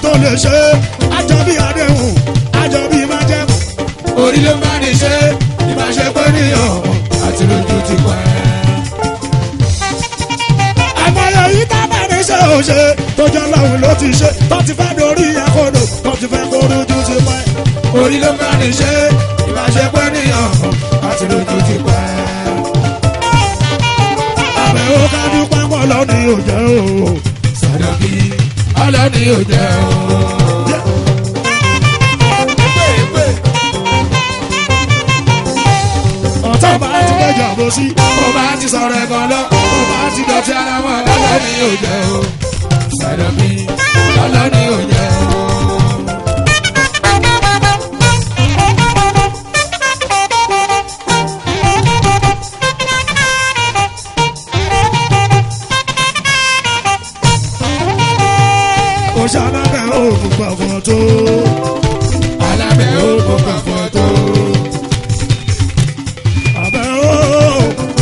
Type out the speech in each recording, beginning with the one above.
tó lè ṣe àjọ bí àdéhùn àjọ bí májẹ̀mú. Orí ló bá ní ṣe ìbáṣepọ̀ níyàn àti lójú ti pẹ́. Àmọ́yọ̀ yìí tá bá ní ṣe ò ṣe tó jẹ́ lọ́hùn ló ti ṣe tó ti fẹ́ dorí ẹ̀kọ́dọ̀ tó ti fẹ́ kórójú ti pẹ́. Orí ló bá ní ṣe ìbáṣepọ̀ níyàn àti lójú ti pẹ́. Àbẹ̀wò kájú pápọ̀ lọ́ni ò jẹ́ o. Sàdọ̀kì ọlọ́ni ò jẹ́ o. Ọ̀tá bá ti kẹjọ bó sí. Mo bá ti sọ̀rọ̀ ẹ̀gàn lọ, mo bá ti dọ̀tí ara wọn, ọlọ́ni ò jẹ́ o. Sàdọ̀kì ọlọ́ni ò jẹ́ o. Ó ṣàlàbẹ̀ òògùn gbọ̀ngàn tó. Alábẹ́ ó kó kàfọ́ tó. Àbẹ̀wò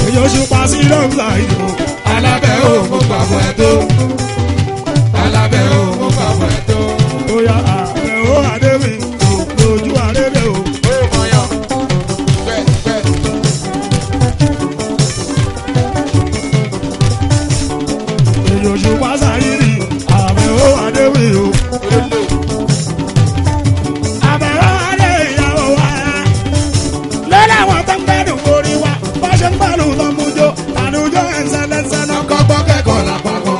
èyí ó ṣùpá sí lọ́gbà ìlú. Alábẹ́ ó kó kàfọ́ tó. Alábẹ́ ó kó kàfọ́ tó. Bóyá àbẹ̀wò àdébì lójú àdébì o. Èyí ó ṣùpá sáyìrì àbẹ̀wò àdébì o. Àbẹ̀wò àdé ìyàwó wa. Lọ́dọ̀ àwọn tó ń gbádùn orí wa, bá ṣe ń gbádùn tó ń mú jó, àlùjọ ẹ̀ńsẹ̀lẹ̀ńsẹ̀ náà kọ́. Kọ́kọ́ kẹ́kọ̀ọ́ lápapọ̀.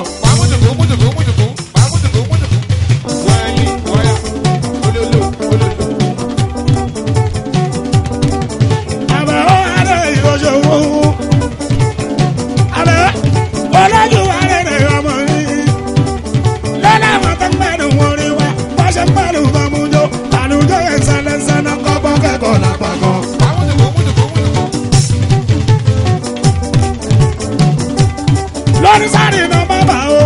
Àbẹ̀wò àdé ìyọ̀ṣòwò. Àbẹ̀wò ọlọ́jú àdé rẹ̀ ọmọ yìí. Lọ́dọ̀ àwọn tó ń gbádùn orí wa, bá ṣe ń gbádùn tó ń mú jó, àlùjọ ẹ̀ńsẹ̀lẹ̀ńsẹ̀ náà kọ́. Kọ́kọ́ kẹ́kọ̀ọ́ lápapọ̀. Lórí sáré iná bàbà o,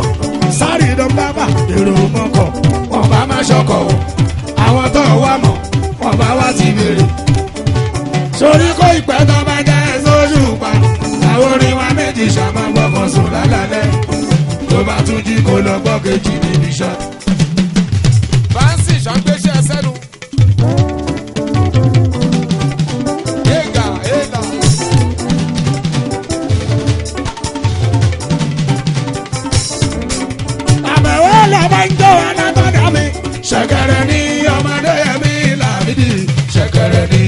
sáré iná bàbà, èrò mọ́kọ̀. Wọ́n bá má ṣọkọ̀ o. Àwọn tó wà mọ̀, wọ́n bá wá ti béèrè. Sórí kó ìpẹ́ tó bá jẹ́ sóṣù pa. Àwọn orin wa méjì ṣàmà gbọ́kàn sùn lálálẹ́. Tó bá tún jí kó lọ gbọ́ kejì níbi iṣẹ́. Àbẹ̀wò lọ́mọ ń jó alátọ́dá mi. Ṣẹ̀kẹ̀rẹ̀ ní ọmọdé mi Lámídì. Ṣẹ̀kẹ̀rẹ̀ ní.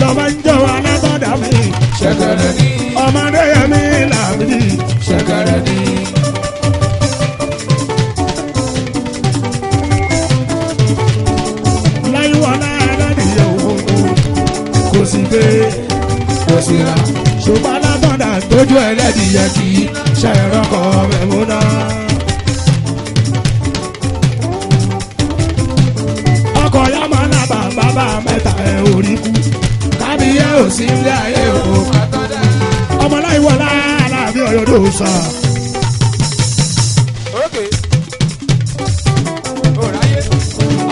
Lọ́mọ ń jó alátọ́dá mi. Ṣẹ̀kẹ̀rẹ̀ ní. Ọmọdé mi Lámídì. Ṣẹ̀kẹ̀rẹ̀ ní. Láyíwọlá aládìyẹ òun. Kò sì gbé. Kò sí ra. Ṣùgbọ́n alátọ́dá Tójú ẹlẹ́dìyẹ kì í ṣe ìrọ́kọ̀ mẹ́múná. ọkọ̀ yá máa ń lábà bàbá mẹ́ta ẹ̀ orí kú. Kábíyá ò sí ilé ayé o. Ọmọ láyíwọlá aláàbí ọ̀yọ́ ló sọ.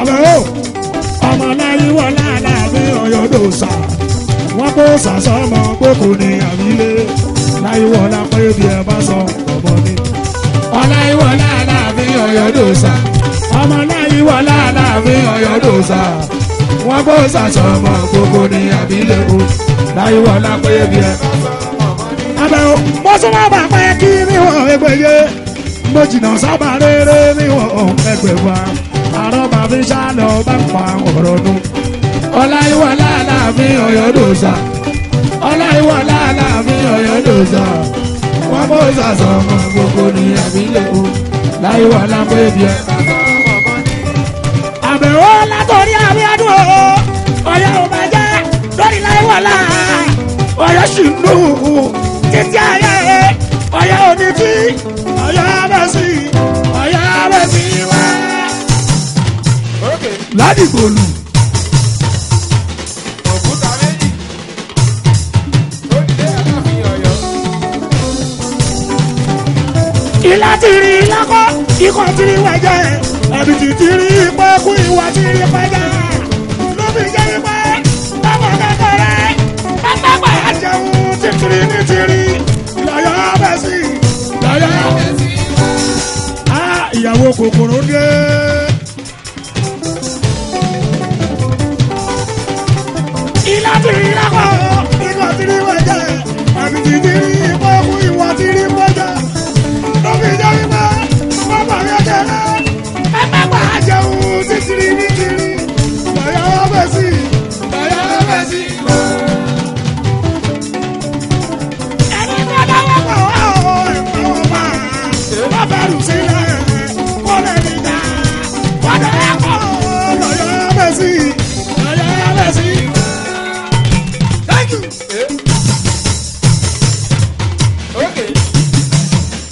Àbẹ̀wò ọmọ láyíwọlá aláàbí ọ̀yọ́ ló sọ. Wọ́n kó sàsọ́mọ gbókò ní àbílé. Láyíwọlá pé bí ẹ bá sọ ọmọ ni. Ọláyíwọlá Aláàfin Ọ̀yọ́ dòṣà. Ọmọ láyíwọlá aláàbí Aláàfin Ọ̀yọ́ dòṣà. Wọ́n kó sàṣọmọ gbogbo ní àbílẹ̀ o. Láyíwọlá pé bí ẹ. Àbẹ̀wò mo súnmọ́ bàbá kí níwọ̀n ẹgbẹ̀yẹ. Mo jìnnà sábà rere níwọ̀n ẹgbẹ̀fà. Àrọ́ bàbí sálọ bá ń pa ọ̀rọ̀ nu. Ọláyíwọlá Aláàfin Ọ̀yọ́ dòṣà. Ọláyíwọlá Aláàfin Ọ̀yọ́ dòṣà. Wọ́n kó sàṣọmọ gbogbo ní àbílẹ̀ o. Láyíwọlá pé bí ẹ. Àbẹ̀wò látòrí àbíọ́dún o. Ọ̀yọ́ ò máa jẹ́ lórí láìwọ̀lá. Ọ̀yọ́ sì ń lù ú títí ayé. Ọ̀yọ́ ò ní tí. Ọ̀yọ́ bẹ̀ sí. Ọ̀yọ́ bẹ̀ sí wá. Ládìgbòlù. Ìlà tìrì lákọ́, ikọ̀ tìrì wẹ̀jẹ̀, ẹ̀bìtì tìrì pẹ́kú ìwà tìrì pẹ́jà. Ló fi jẹ́ wípé báwọn kékeré, pátápá jẹun tìtìrì ní tìrì. Lọ́yọ́ Kòkòrò dé. Ilá ti rí lápá ikọ̀ ti rí wọ́n jẹ́ àmì ti ti rí ipò kú ìwà ti rí wọ́n jẹ́. Lóbi jẹ́ wípé bàbá mi kéré ẹ má gbà á jẹun títìrí ní tìrí. Bàyá wọ́n bẹ̀ sí bàyá wọ́n bẹ̀ sí. Ẹni tó dáwọ́ pọ̀ wá o ẹ̀fọ́ wọn bá wọ́n fẹ́ rù sílẹ̀ kó lè ní dá. Wọ́n dẹ̀ kọ́ lọ́yọ́ bẹ̀ sí lọ́yọ́ bẹ̀ sí. Thank you. Okay.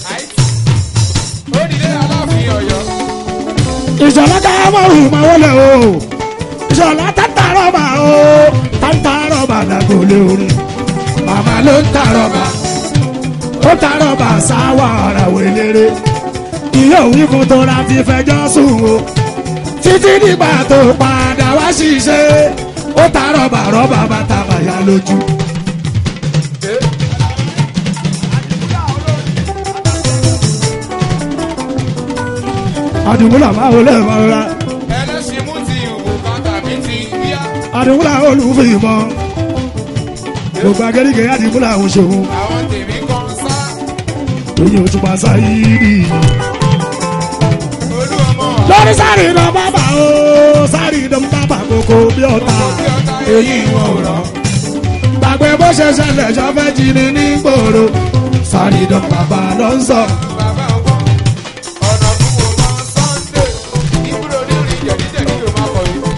Right. Ó dìde Aláàfin Ọ̀yọ́. Ìṣọ̀lá ká máa hù máa wọlé o. Ìṣọ̀lá tántà rọ́bà o. Tántà rọ́bà lágbolé orin. Màmá ló ń ta rọ́bà. Ó ta rọ́bà sáwà ara wẹ̀lérè. Ìyá òwú fún tó ra ti fẹjọ́ sùn o. Títí nígbà tó padà wá ṣiṣẹ́. Ó ta rọ́bà rọ́bà bàtà bàyà lójú. Àdìmúlà máa wọlé máa rọra. Ẹlẹ́sìn mú ti ìwò kan tàbí ti bíá. Àdìmúlà olùfìmọ̀. Gbogbo agẹ́gẹ́ àdìmúlà òṣèlú. Àwọn tèmi kan sá. Oyin òtún sáyidi. Olú ọmọ Lórí sáré iná bàbà o, sáré iná bàbà kókó bí ọ̀tá. Èyí wọn ò rọ̀. Gbàgbé bó ṣe ṣẹlẹ̀ ṣọ́fẹ́ jí ni ní gbòòrò. Sáré iná bàbá ló ń sọ. bàbá ọgbọ́n. Ọ̀nà fún wo mọ́ Sunday. Ibùdó onírìn jẹ̀díjẹ̀dí ló máa kọ̀ yìí.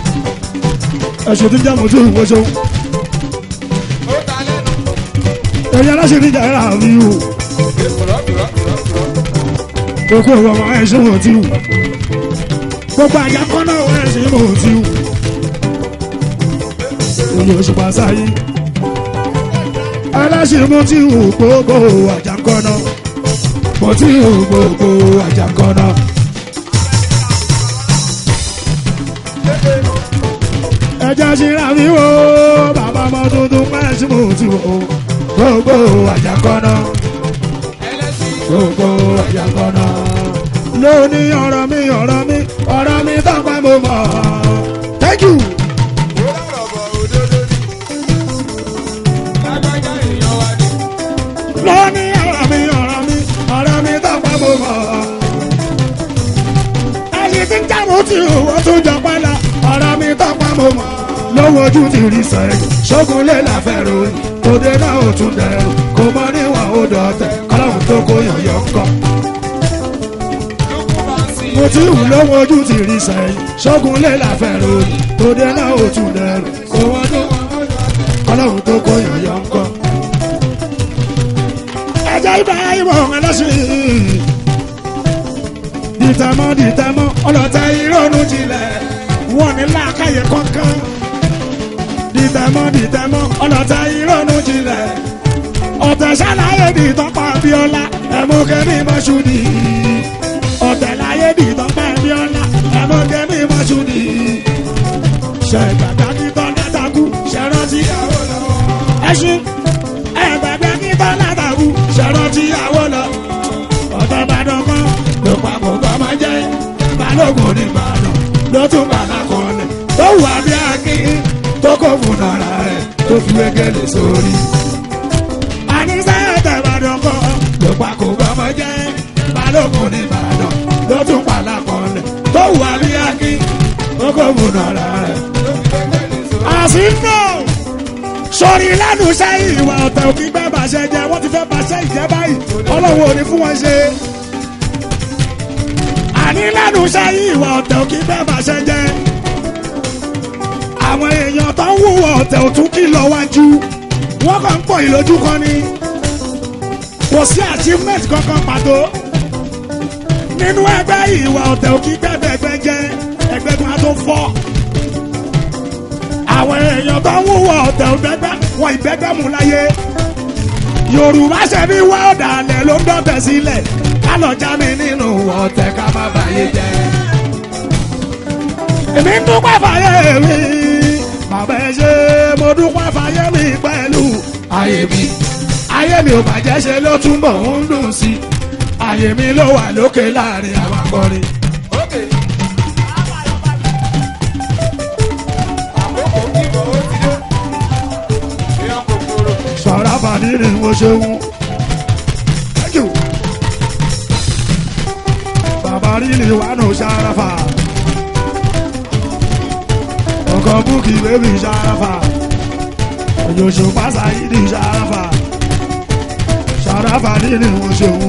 Ẹ̀sùn tí ń jẹ́ mọ̀tò ìwọ́sọ. Ó ta lẹ́nu. Ẹ̀yin aláṣẹ ní ìjà ẹ̀rọ àmì wò. Kùrọ̀ kùrọ̀ kùrọ̀ kùrọ̀. Kókó ìwọ ọmọ ẹ̀sùn mọ̀ tí wù. Gbogbo àjà kọ́nà ẹ̀sùn mọ̀ tí wù. Oyin òṣùpá sáyé. Aláṣẹ mọ̀ tí wù gbogbo àjà kọ́nà. Mọ̀ tí wù gbogbo àjà kọ́nà. Ẹja ṣíra mi wo bàbá ọmọ tuntun pẹ́ẹ́sì mọ̀ tí wù gbogbo àjà kọ́nà Ẹlẹ́sìn gbogbo àjàkọ́nà. Lóní ọ̀rọ̀ mi ọ̀rọ̀ mi ọ̀rọ̀ mi tọ́pẹ́ mo mọ̀. Thank you. ó lọ́rọ̀ bọ̀ òdodo ni. Lágbájá èèyàn wa ni. Lóní ọ̀rọ̀ mi ọ̀rọ̀ mi ọ̀rọ̀ mi tọ́pẹ́ mo mọ̀. Ẹyin tí ń jábọ̀ tí owó tún jọ pálá ọ̀rọ̀ mi tọ́pẹ́ mo mọ̀. Lówó ojú ti rí sẹ́yìn, ṣógun lè láfẹ́ ròyìn, òde náà ò tún dẹrù, kò mọ níwọ̀n ó dọ̀tẹ̀, kọ́lọ́hún tó kó yọ̀yọ̀ ń kọ́. Lukú bá ń sìn. Mo ti wù lọ́wọ́ ojú ti rí sẹ́yìn, ṣógun lè láfẹ́ ròyìn, òde náà ò tún dẹrù, kò wọ́n tó kọ́lọ́hún tó kó yọ̀yọ̀ ń kọ́. Ẹjẹ́ Ibrahim ọlọ́sìn. Dìtẹ̀mọ́ dìtẹ̀mọ́ ọlọ́tẹ̀ ìrònú jinlẹ̀ wọ́n ní làákàyè kankan. Dìtẹ̀mọ́ dìtẹ̀mọ́ ọlọ́tẹ̀ ìrònú jinlẹ̀. Ọ̀tẹ̀ ṣàlàyé dìtọ́pọ̀ Abíọ́lá ẹ̀mọ́kẹ́mí mọ́ṣúdì. Ọ̀tẹ̀ láyé dìtọ́pọ̀ Abíọ́lá ẹ̀mọ́kẹ́mí mọ́ṣúdì. Ṣẹ̀gbàgbà kí tọ́lá takú ṣẹ̀rántí ẹṣin ẹgbàgbé kí tọ́lá takú ṣẹ̀rántí àwọ̀ lọ. Ọ̀tọ̀ Ìbàdàn kan ló pa kò bá máa jẹ́ balógun ní Ìbàdàn ló tún bàbá kan lẹ̀ tó wà bí akin tó kò fún ara rẹ̀ tó fi wégele sórí. Àníṣe ẹ̀tẹ̀ Ìbàdàn kan ló pa kò bá máa jẹ́ balógun ní Ìbàdàn ló tún bàbá kan lẹ̀ tó wà bí akin tó kò fún ara rẹ̀. Àsìkò sórí lẹ́nu iṣẹ́ ìwà ọ̀tẹ̀ òkè gbẹ́ bàṣẹ jẹ wọ́n ti fẹ́ bàṣẹ ìjẹ́ báyìí ọlọ́wọ́ ò ní fún wọn ṣe. Àní lẹ́nu iṣẹ́ ìwà ọ̀tẹ̀ òkè gbẹ́ bàṣẹ jẹ. Àwọn èèyàn tó ń wúwo ọ̀tẹ̀ òtún kì lọ wájú wọ́n kàn ń pọ̀ ìlójú kan ni. Kò sí achievement kankan pàtó. Nínú ẹgbẹ́ ìwà ọ̀tẹ̀ òkè gbẹ́ bẹ́gbẹ́ jẹ́ ẹgbẹ́ kan tó fọ́. Àwọn èèyàn tó ń wúwo ọ̀tẹ̀ ògbẹ́gbẹ́ wọn ìgbẹ́gbẹ́ mú láyé. Yorùbá ṣe bí wá ọ̀dàlẹ̀ ló ń dọ̀tẹ̀ sílẹ̀ ká lọ já mi nínú ọ̀tẹ̀ ká má bàyé jẹ́. Èmi ń dúpẹ́ fàyè mi, bàbá ẹ ṣé mo dúpẹ́ fàyè mi pẹ̀lú ayé mi. Ayé mi ò bàjẹ́ ṣe ló túnbọ̀ ń dùn sí i. Ayé mi ló wà lókè láàrin àwọn akọrin. Ó nínú ìwọ̀n ṣeun. Thank you. Bàbá rí ni wà nù ṣàràfà. Ọkọ̀ búkì bébì ṣàràfà. Òjòṣù pàṣà yìí ní ṣàràfà. Ṣàràfà nínú ìwọ̀n ṣeun.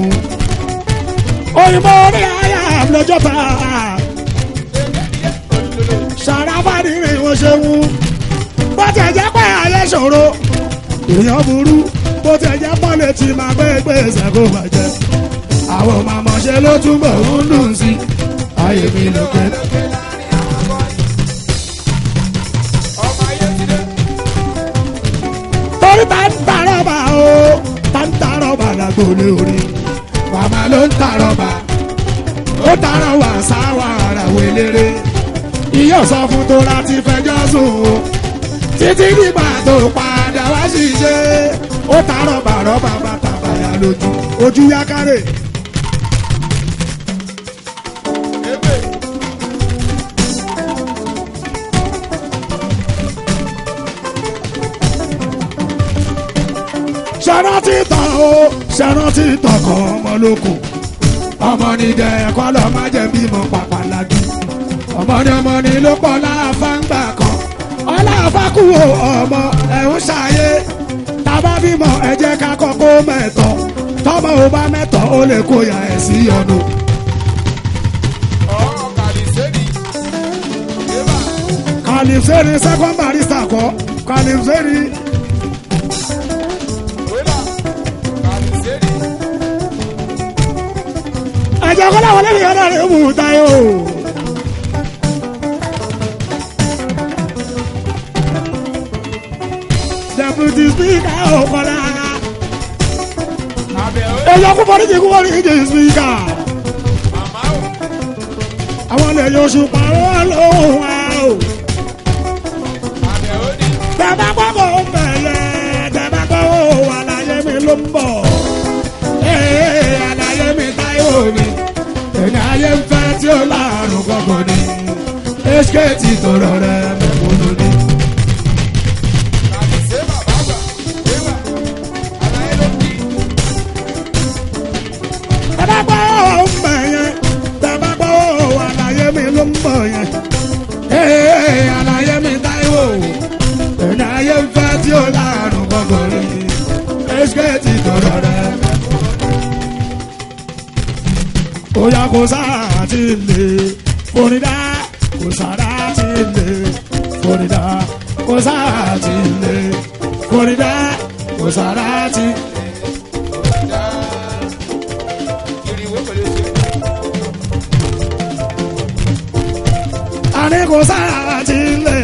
Òyìnbó ní àyà lọ́jọ́ ta. Ṣàràfà nínú ìwọ̀n ṣeun. Bó ti jẹ́ pé ayé ṣòro, èèyàn burú. Bó ti jẹ́ pọ́nlé tí máa gbé gbèsè kó bàjẹ́. Àwọn màmá ṣe ló túbọ̀ ń dùn sí. Ayé mi lókè. Torí ta ń ta rọ́bà o, ta ń ta rọ́bà lágbóolé orí. Màmá ló ń ta rọ́bà, ó ta rọ́bà sáwà ara welére. Ìyá sọ fún tó láti fẹjọ́ sùn o. Títí nígbà tó padà wá ṣiṣẹ́, ó ta rọ́bà rọ́bà bàtà bàyà lójú. Ojú yá kárè. Ṣẹ̀rántí tàn o, ṣẹ̀rántí tàn kan ọmọ lóko. Ọmọ ní dẹ̀ ẹ̀kọ́ lọ má jẹ́ bímọ pàpàlàgì. Ọmọ ní ọmọ ní ló pọ̀ láàfá ń gbà kan. Ọláàfá kú o ọmọ ẹ̀ ń ṣàyé. Tàbá bímọ ẹ jẹ́ ká kọ́kọ́ mẹ́tọ̀. Tọ́mọ ò bá mẹ́tọ̀ ó lè kó ya ẹ̀ sí ọ̀nà. Kàlìfẹ́rì second barrister kọ́, kàlìfẹ́rì. Ẹ̀jẹ̀ kọ́lá wọlé mi ọ̀dọ̀ rẹ̀ mú tayo. Deputy Speaker Okola. Èyàn kú fọ́rí kú fọ́rí kí speaker. Àwọn lè yọ oṣù pàrọ̀ lóhùn wa o. Tẹ̀bá gbọ́kọ̀ ń bẹ̀rẹ̀, tẹ̀bá gbọ́kọ̀ àlàyé mi ló ń bọ̀. Ee, àlàyé mi Táíwò ni. Ẹni ayé ń fẹ́ tí ó láàrùn kọ̀ọ̀kan ni. HKT tọrọ rẹ̀ mẹ̀kúnnù ni. Tẹ̀bá gbọ́kọ̀ ń bẹ̀rẹ̀, tẹ̀bá gbọ́kọ̀ àlàyé mi ló ń bọ̀ yẹn. Ee, àlàyé mi Táíwò. Ẹni ayé ń fẹ́ tí ó láàrùn kọ̀ọ̀kan ni. HKT tọrọ rẹ̀ mẹ̀kúnnù ni. Oya kò sára ti lè Fòrídà, kò sára ti lè Fòrídà, kò sára ti lè Fòrídà, kò sára ti. Àní kò sára ti lè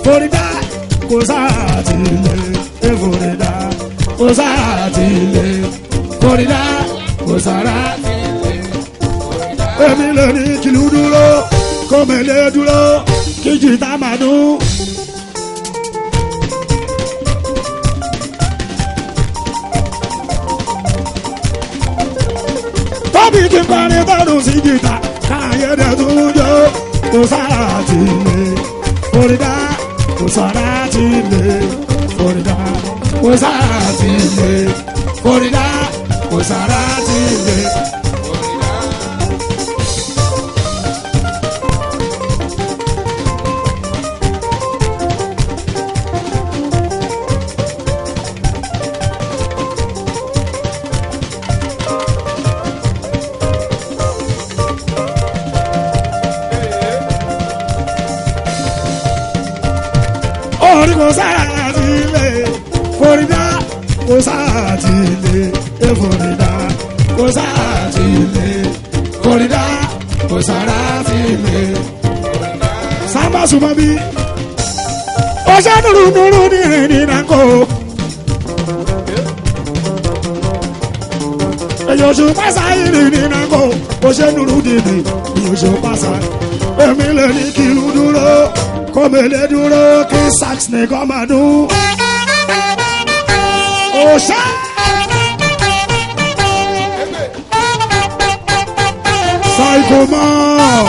Fòrídà, kò sára ti lè Fòrídà, kò sára ti lè Fòrídà, kò sára ti lè. Èmi lè ní kìlú dúró, kọ́mẹ̀lẹ́ dúró, kí jìtá máa dún. Tóbi kí n kọrin tọdún sí jìtá, káyé dẹ̀ tún jó. Kò sára ti lè Fòrídà, kò sára ti lè Fòrídà, kò sára ti lè Fòrídà, kò sára ti lè. Orí kò sára ti lè Fòrídà, kò sára ti lè Fòrídà, kò sára ti lè Fòrídà, kò sára ti lè. Sábà súnmọ́ bí ó ṣe nùrù nùrù ní ìrìn nàkó. Èyí oṣù pàṣà ìrìn nàkó, ó ṣe nùrù dìdì, èyí oṣù pàṣà. Èmi lè ní kìlú dúró, kọ́mẹ̀lẹ́ dúró, kí sax nìkan máa dún. Òṣè. Psycho man.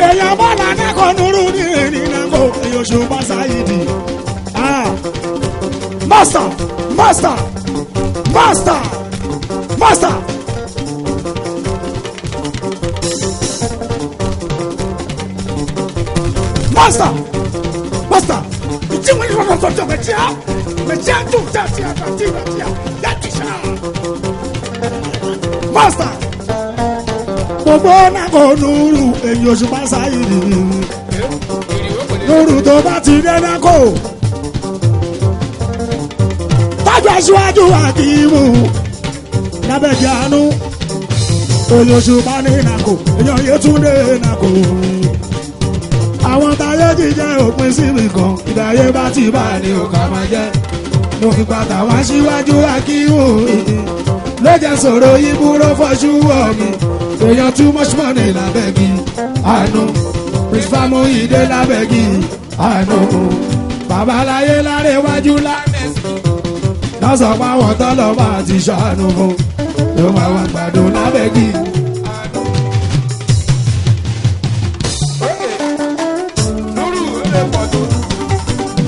Èèyàn bọ́lá nákò nuru ní èyí nákò èyàn Òṣùpá Sáyídì. Master, master, master, master. Master, master. Master. Gbogbo nákò nuru èyí Òṣùpá Sáyídì. Nuru tó bá ti dé nákò. Tájú aṣíwájú àkìmù lábẹ́jẹ́ àánú. Èyí Òṣùpá ní nàkó, èyàn Yétúndé nàkó. Àwọn táyé jíjẹ òpin síbi kan, ìdáyé bá ti bá ní òkà máa jẹ́. Mo fi padà wá síwájú àkìmù. Ló jẹ́ sọ̀rọ̀ ìbúrò fọ́ṣú wọ̀ mi. Èyàn too much money lábẹ́gi àánú. Prince Famuyide lábẹ́gi àánú. Babaláyé lárẹ́wájú lámẹ́sì. Lọ́sọ̀ pàwọ̀ tọ́lọ̀ bá ti ṣàánú fún. Ló máa wá gbàdùn lábẹ́gi.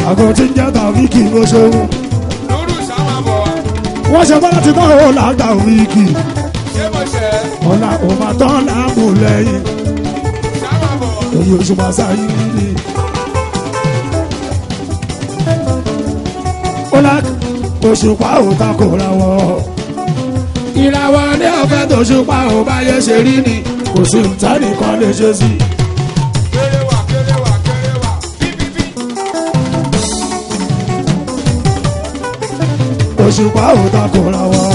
Àgọ́ tí ń jẹ́ Tàfíkì ló ṣeun. Wọ́n ṣe bọ́lá ti tán ó làgbà wíìkì. Ọ̀la ò máa tán láàbò lẹ́yìn. Èyí Òṣùpá Sáyídì. Ọlá Òṣùpá ò takò ra wọ̀. Ìràwọ̀ ní ọ̀fẹ́ tòṣùpá ò bá yẹ ṣe rí ni. Kò sí ntẹ́nìkan lè ṣe sí. Òṣùpá ò takò ra wọ̀.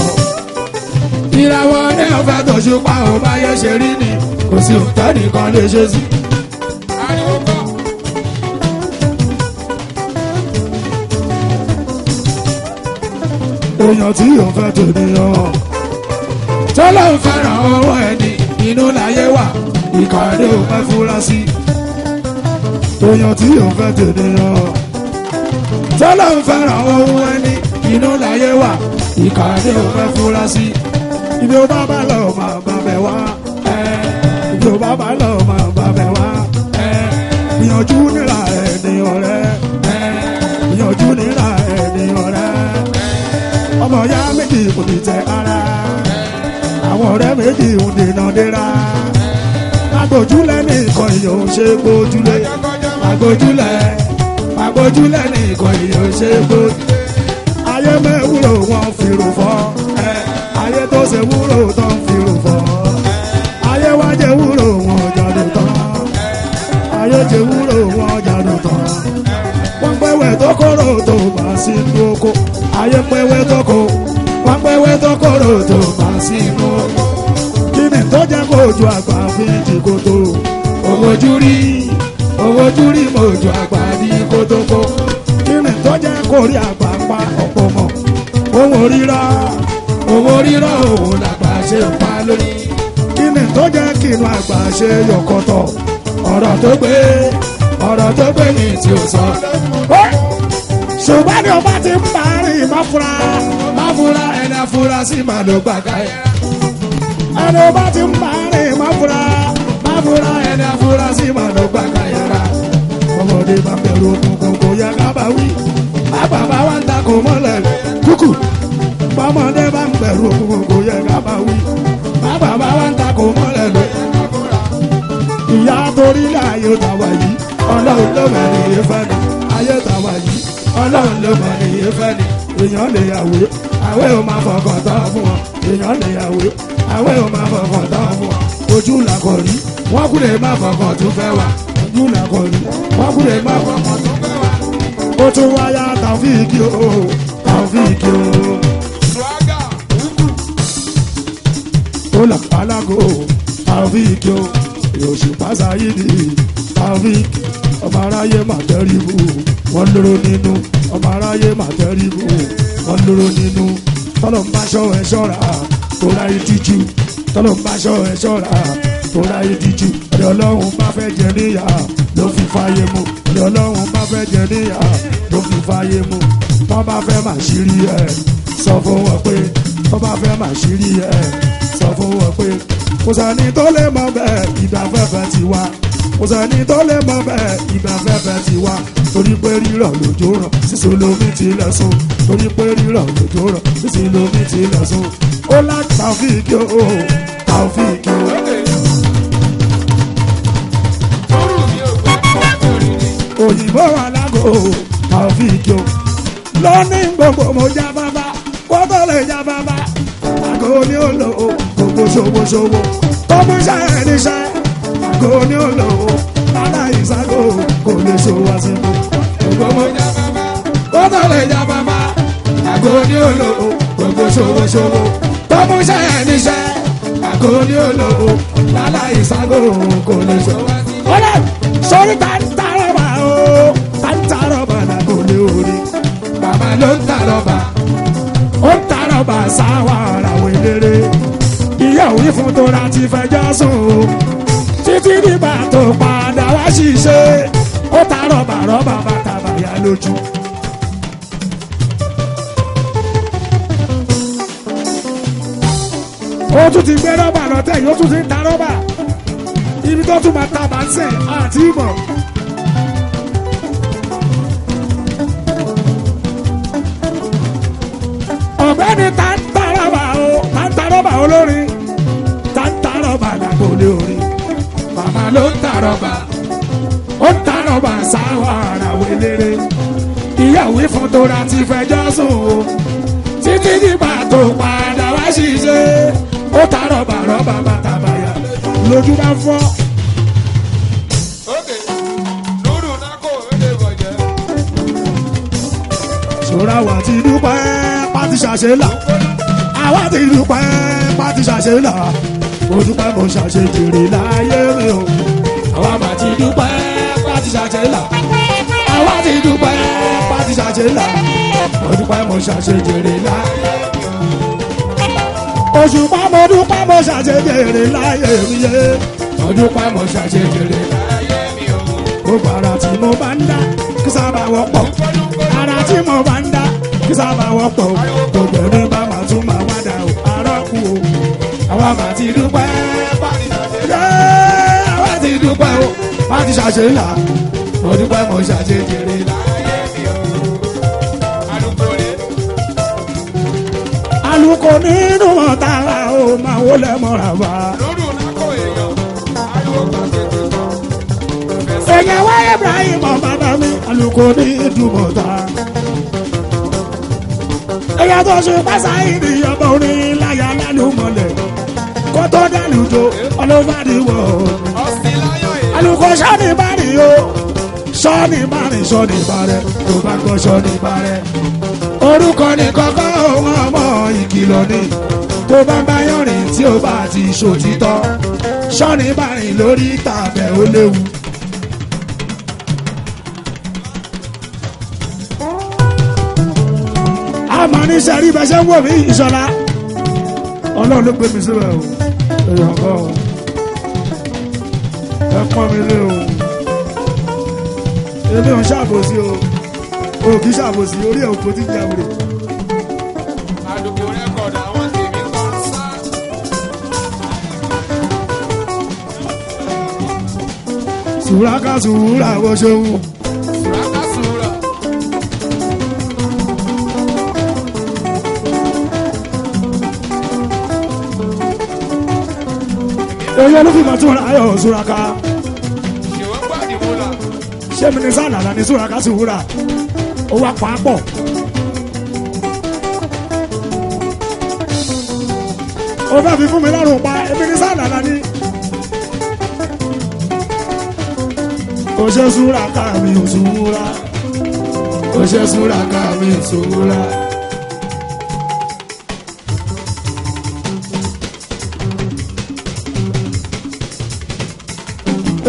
Ìràwọ̀ ní ọ̀fẹ́ tòṣùpá ò bá yẹ ṣe rí ni. Kò sí ntẹ́nìkan lè ṣe sí. Èèyàn tí yóò fẹ́ tènìyàn tó ló ń fẹ́ràn owó ẹni inú láyé wà ìkànnì ò fẹ́ fura sí. Èèyàn tí yóò fẹ́ tènìyàn tó ló ń fẹ́ràn owó ẹni inú láyé wà ìkànnì ò fẹ́ fura sí. Ibi ó bá bá lọ máa bá bẹ̀ wá. Ibi ó bá bá lọ máa bá bẹ̀ wá. Gbìyànjú níra ẹni ọ̀rẹ́. Gbìyànjú níra ẹni ọ̀rẹ́. Ọmọ ya méjì kò ní tẹ ara. Àwọn ọ̀rẹ́ méjì ń dènà dera. Agbójúlẹ̀ ní nǹkan èèyàn ò ṣe gbójúlé. Agbójúlẹ̀ ní nǹkan èèyàn ò ṣe gbójúlé. Ayé mẹ́wúrò wọn fi rò fọ́. Ayé tó ṣe wúrò tó ń fi rò fọ́. Ayé wá jẹ wúrò wọn jáde tán. Ayé jẹ wúrò wọn jáde tán. Wọ́n pẹ́wẹ́ tó kóró tó bá sínú oko. Ayé pẹ́wẹ́ tó kó. Wọ́n pẹ́wẹ́ tó kóró tó bá sínú oko. Kí ni tó jẹ́ kó ju àgbà fi jì kótó? Owó ojú rí mo ju àgbà ní kótókó. Kí ni tó jẹ́ kó rí àgbà pa ọ̀pọ̀ mọ̀? Owó rírọ̀ òun làgbà ṣe ń pa lórí. Kí ni tó jẹ́ kí inú àgbà ṣe yọkọ̀tọ̀? Ọ̀rọ̀ tó gbé ní tí ó sọ. Ṣùgbọ́n ní ọba ti ń parí má fura. Má fura ẹni afurasí máa ló gbàgbá yẹn. Ẹni ọba ti ń parí má fura. Má fura ẹni afurasí máa ló gbàgbá yẹn rà. Ọmọdé bá bẹ̀rù òkùnkùn kò yẹ ká bá wí. Bàbá bá wá ń takò mọ́lẹ̀ kúkú. Bọ́mọdé bá ń bẹ̀rù òkùnkùn kò yẹ ká bá wí. Bàbá bá wá ń takò mọ́lẹ̀ lọ. Ìyá torí láàyè tàwa yìí, Ọlọ́run ló mọ̀ ní ìfẹ́ ni. Ayé tàwa yìí, Ọlọ́run ló mọ̀ ní ìfẹ́ ni. Èèyàn lè yàwé, àwẹ̀ ò máa fọkàn tán fún wọn. Èèyàn lè yàwé, àwẹ̀ ò máa fọkàn tán fún wọn. Ojú làkọ̀ rí, wọ́n kú lè má fọkàn tún fẹ́ wà. Ojú làkọ̀ rí, wọ́n kú lè má fọkàn tún fẹ́ wà. Ó tún wáyà Tàfíìkì o, Tàfíìkì o. Ó là alágò, Tàfíìkì o. Òṣùpá Sáyídì, Tàfíìkì. Ọmọ aráyé mà tẹríbu, wọ́n lóró nínú. Ọmọ aráyé mà tẹríbu, wọ́n lóró nínú. Tọ́lọ̀ ń bá ṣọ́ ẹ ṣọ́ra, tó ráyé díjú. Tọ́lọ̀ ń bá ṣọ́ ẹ ṣọ́ra, tó ráyé díjú. Ẹ̀rọ Ọlọ́run bá fẹ́ jẹ níyà ló fi fáyé mu. Ẹ̀rọ Ọlọ́run bá fẹ́ jẹ níyà ló fi fáyé mu. Tọ́ bá fẹ́ mà ṣírí ẹ̀, sọ fún wọn pé. Tọ́ bá fẹ́ mà ṣírí ẹ̀, sọ fún wọn pé. Kò sẹ́ni tó lè mọ̀ bẹ́ẹ̀ ìdáfẹ́fẹ́ ti wá. Kò sẹ́ni tó lè mọ bẹ́ẹ̀ ìgbà fẹ́fẹ́ ti wá. Torí pé rírọ̀ lójó rọ̀ sísun lómi ti lẹ̀ sùn. Torí pé rírọ̀ lójó rọ̀ sísun lómi ti lẹ̀ sùn. Ó lá Taofiki o, Taofiki o. Òyìnbó alágò Taofiki o. Lónìí gbogbo mo já bàbá, kó tó lè já bàbá. Àgọ́ ni ó lò ó, gbogbo ṣòwòṣòwò. Tó mú iṣẹ́ ẹ̀ níṣẹ́, àgọ́ ni ó lò ó. Bàbá ìságo kò lè ṣòwò àsìkò. Gbogbo mo já bàbá, kó tó lè já bàbá. Àgọ́ ni ó lò ó, gbogbo ṣòwòṣòwò. Tó mú iṣẹ́ ẹ̀ níṣẹ́, àgọ́ ni ó lò ó. Bàbá ìságo kò lè ṣòwò àsìkò. Ọlá sórí ta ń ta rọ́bà o, ta ń ta rọ́bà làgò ní orí. Bàbá ló ń ta rọ́bà. Ó ń ta rọ́bà sáwà làwọn eléré. Ìyá òní fún tora ti fẹjọ́ sùn o. Títí nígbà tó padà wá ṣiṣẹ́. Ó ta rọ́bà rọ́bà bàtà bàyà lójú. Ó tún ti gbé rọ́bà lọ́tẹ̀ yìí, ó tún ti ń ta rọ́bà. Ibi tó tún máa ta bá ń sẹ̀ àti ìmọ̀. Ọ̀gbẹ́ni ta ń ta rọ́bà o, ta ń ta rọ́bà olórin, ta ń ta rọ́bà lágbolé orin. Bàbá ló ń ta rọ́bà. Ó ń ta rọ́bà sáwọ́ ara wẹlére. Ìyàwó ìfún tó ra ti fẹjọ́ sùn o. Títí nígbà tó padà wá ṣiṣẹ́. Ó ta rọ́bà rọ́bà bàtà bàyà lójú bá fọ́. Ṣòro àwa ti dúpẹ́ pátí ṣàṣe là. Àwa ti dúpẹ́ pátí ṣàṣe là. Mo dúpẹ́ mo ṣàṣe jèrè láyé mi o. Àwa mà ti dúpẹ́ pátí ṣàṣe là. Àwa ti dúpẹ́ pátí ṣàṣe là. Mo dúpẹ́ mo ṣàṣe jèrè láyé mi o. Òṣùpá mo dúpẹ́ mo ṣàṣe jèrè láyé mi yé. Mo dúpẹ́ mo ṣàṣe jèrè láyé mi o. Gbogbo ara tí mo bá ń dá kí sábà wọ́pọ̀. Ara tí mo bá ń dá kí sábà wọ́pọ̀. Gbogbo ẹni bá máa tún máa wá dà o. Arọ́kù o. Àwa mà ti dúpẹ́ pátí ṣàṣe là. Àwa ti dúpẹ́ o pátí ṣàṣe là. Mo dúpẹ́ mo ṣàṣe jèrè láyé mi o. Alùkò nínú ọ̀tá o máa wọlé mọ́ra bá. Èèyàn wá Ibrahim bàbá mi, alùkò ní ìdúmọ̀ta. Èèyàn tó ṣe pásá ìdíyàbọ̀ orin láyà lálùmọ̀lẹ̀. Kó tó dálùjọ all over the world. Alùkò sọ́ni bá rí o, sọ́ni bá rí sọ́ni bá rẹ̀, tó bá gbọ́ sọ́ni bá rẹ̀. Orúkọ ní kọ́kọ́ òun ọmọ ìkìlọ̀ ni. Tó bá bá yọ̀rìn tí ó bá ti ṣòtítọ́. Sọ́ni bá rìn lórí tàbẹ̀ ó léwu. Àmọ́ ní sẹ́rí bẹ́ẹ̀ ṣe ń wò mí Ìṣọ̀lá. Ọlọ́run ló gbé mi síbẹ̀ o. Èèyàn kọ́ o. Ẹ pọ́n mi lé o. Èmi ò ń ṣàbòsí o. O kì í ṣàbòsí orí ẹ̀ òkò tí ń jẹun rè. Sùúràká sùúrà wo ṣeun. Èyí olúfìmọ̀ tún ra ayọ̀ sùúràká. Ṣé mi ní sàlàlà ní sùúràká sùúrà? Ó wá pàápọ̀. Ó fẹ́ fi fún mi lọ́rùn pa èmi ní sàlàlà ní. Ó ṣe sùúràká mi ò sùúrà. Ó ṣe sùúràká mi ò sùúrà.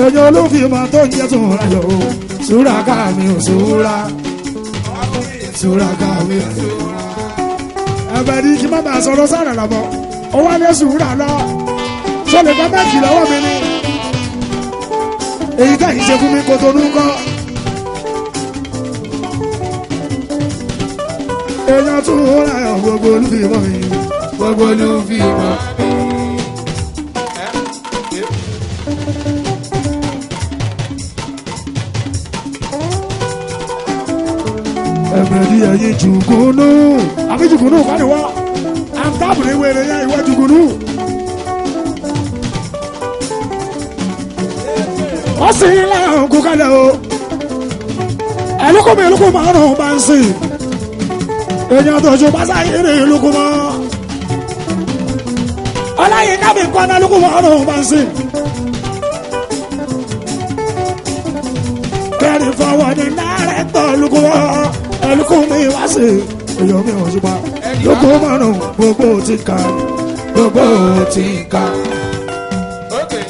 Èyí olúfìmọ̀ tó ń jẹ́ tún ra yọ̀ o. Sùúràká mi ò sùúrà. Sùúràká mi ò sùúrà. Ẹ̀bẹ̀ ni kí má bàa sọ̀rọ̀ sára lọ́mọ. Ó wá ní sùúrà lọ. Ṣé lè gba báńkì lọ́wọ́ mi ni? Èyí tẹ̀yìn ṣe fún mi kò tó nú kọ́. Èèyàn tún ra ẹ̀ gbogbo olúfìmọ̀ mi. Gbogbo olúfìmọ̀ mi. Ìbẹ̀dí ẹ̀yìn jùgúnú. Àbí jùgúnú kọ́ ni wọ́n. Àǹtàbù ní wèrè yẹn ìwọ jùgúnú. Ó sì ń lẹ́hìn kú kálẹ̀ o. Ẹ̀lúkú mi ìlúkú márùn-ún bá ń sìn. Èèyàn tó ṣe pásá ìrìn ìlúkú mọ́. Ọláyínká mi kọ́ náà ìlúkú márùn-ún bá ń sìn. Kẹrin fọwọ́ ní dárẹ́tọ̀ ìlúkú mọ́. Ẹ̀lúkú mi wá sí èèyàn mi ò ṣùpá. Lókù márùn-ún gbogbo ti kà gbogbo ti kà. Okay.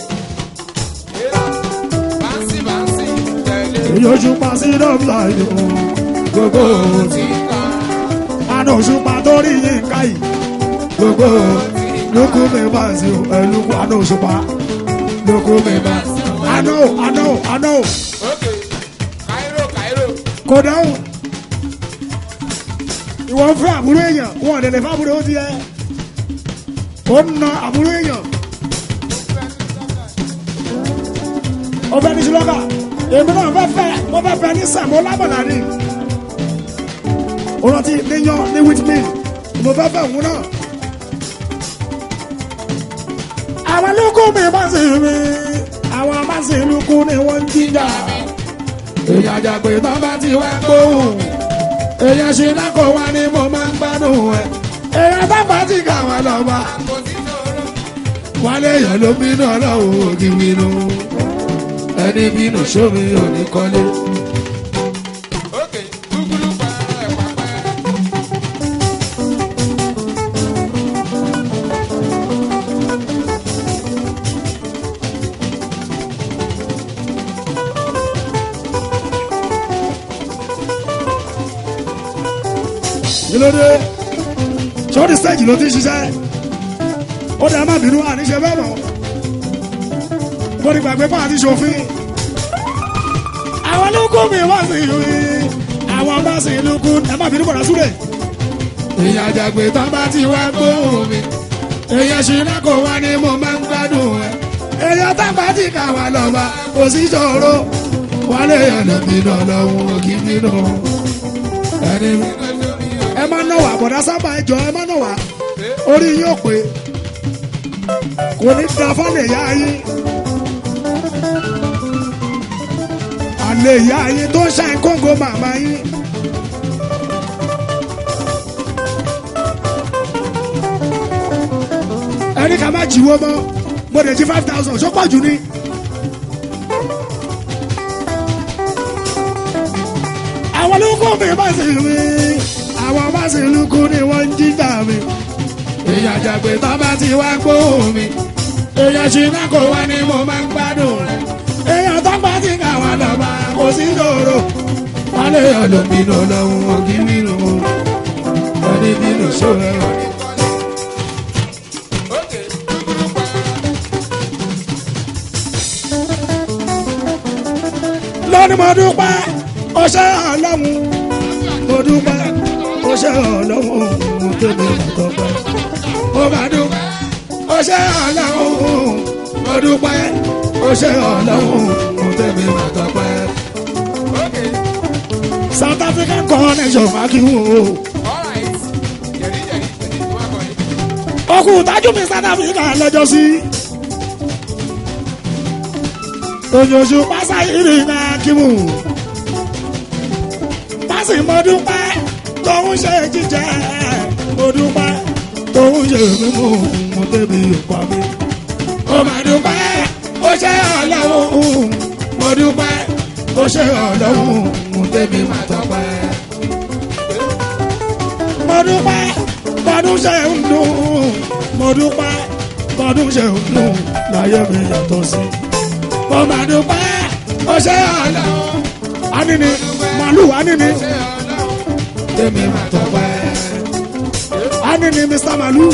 Bánsì bánsì tẹ̀lé Èèyàn ṣùpá sí dọ́bìlà yìí gbogbo ti ti ká. àná òṣùpá torí yín ká yìí gbogbo lókù mi bá sí o ẹlùkù àná òṣùpá lókù mi bá àná àná àná Okay. Cairo Cairo. kò dáhùn ìwọ ń fẹ́ àbúrò èèyàn wọn ò lè fẹ́ àbúrò ó ti yẹ ó ń na àbúrò èèyàn ó fẹ́ ní ṣùlọ́kà èmi náà fẹ́ fẹ́ mo fẹ́ fẹ́ ní sàmó lábọ̀lá ni ó rántí níyan ní whitman mo fẹ́ fẹ́ òun náà. Àwọn lóko mi bá sì mi àwọn bá sì lóko ni wọ́n ń jíjà. Èèyàn àjàgbé tán bá ti wá gbóhùn. Èèyàn ṣe lákò wá ní mo máa ń gbádùn ẹ̀. Èèyàn bá bá ti kà wá lọ́ba. Wálé èèyàn ló bínú ọlọ́run ògì bínú. Ẹni bínú sómi òní kọ́lé. Kí ló dé? Sọ́ọ́dì stage ló ti ń ṣiṣẹ́. Ó dẹ̀ má bínú àníṣe bẹ́ẹ̀ mọ́. Mo ní gbàgbé fún àti ṣòfin. Àwọn lóko mi wá sí ìlú yìí. Àwọn bá sí ìlú kú. Ẹ má bínú bọ̀dá súlẹ̀. Èèyàn àjàgbé tán bá ti wá gbóhùn mi. Èèyàn ṣe lákò wá ní mo máa ń gbádùn ẹ̀. Èèyàn tá bá ti kà wá lọ́ba kò sí ṣòro. Wálé èèyàn ló bínú ọlọ́run ògì bínú. Ẹni bínú sómi Ẹ má nà wá bọ̀dá sábà ẹ jọ ẹ má nà wá. Orí yín ò pé. Kò ní da fọ́lẹ̀ ìyá yín. Àlè ìyá yín tó ń ṣàìn kóńgò màmá yín. Ẹni ká má jíwó mọ́, mo lè jí 5,000, ṣó pọ̀ jù ni. Àwọn olóko mi bá sì rí, àwọn bá sì lukú ni wọ́n ń jíjà mi. Èèyàn àjàgbé tán bá ti wá gbóhùn mi. Èèyàn ṣe lákò wá ní mo máa ń gbádùn rẹ̀. Èèyàn tó bá ti kà wá lọ́ba kò sí ṣòro. Wálé èèyàn ló bínú ọlọ́run ògì bínú. Ẹni bínú sómi òní kọ́lé. Lónìí mo dúpẹ́ ọṣẹ́ ọlọ́run mo dúpẹ́ ọṣẹ́ ọlọ́run mo tóbi àtọ́pẹ́. Mo bá dúpẹ́ ọṣẹ́ ọlọ́run mo dúpẹ́ ọṣẹ́ ọlọ́run mo tẹ̀mí mà tọpẹ́. South African connection mákìwò. Ọkùn tájú mi South Africa lọ́jọ́ sí. Oṣooṣù pásá ìrìn náà kíwù. Pásì mo dúpẹ́ tóun ṣe jíjẹ. Mo dúpẹ́ tóun ṣe mímú mo débi ìpa mi. Mo mà dúpẹ́ ọṣẹ́ ọlọ́run mo dúpẹ́ ọṣẹ́ ọlọ́run mo tẹ̀mí mà tọpẹ́. Mo dúpẹ́ bọ́dún ṣe ń dùn. Mo dúpẹ́ bọ́dún ṣe ń dùn láyé mi yàtọ̀ sí. Mo mà dúpẹ́ ọṣẹ́ ọlọ́run Anini màlúù anini ọṣẹ́ ọlọ́run tẹ̀mí mà tọpẹ́. anini Mr. Màlúù.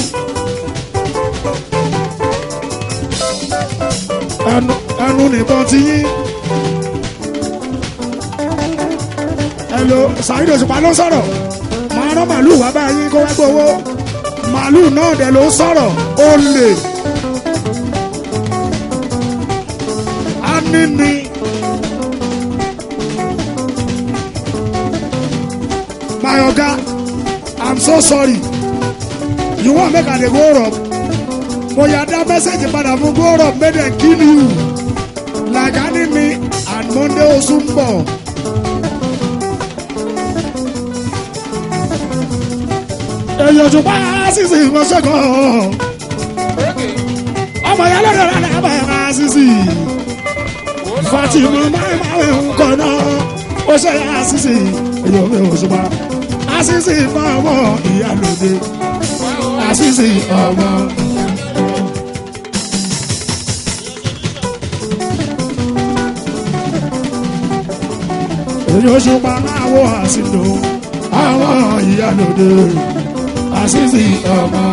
Ẹnu ẹnu nìbọn ti yín. Hello, Saheed Òṣùpá ló ń sọ̀rọ̀. Màá rán màlúù wá báyìí kó wá gbowó. Màlúù náà dẹ̀ ló ń sọ̀rọ̀. Ó lè. Anini. My oga, I'm so sorry. You wan make I dey go rob? Mo ya dá message padà fún go rob make dem kill you. Like Animi and Monday Osunbo. Èyí òṣùpá sísì ìmọ̀ṣẹ́gun. Ọmọ ìyá lọ́dọ̀ rẹ̀ lábẹ́ ẹ̀ka sísì. Fatima máa máa ń kọ́ náà. Ó ṣe àṣìṣe èyí òfin òṣùpá. Àṣìṣe ọmọ ìyálòde. Àṣìṣe ọmọ. Èyí òṣùpá máa wọ àṣìlò. Àwọn ìyálòde. Àṣìṣe ọmọ.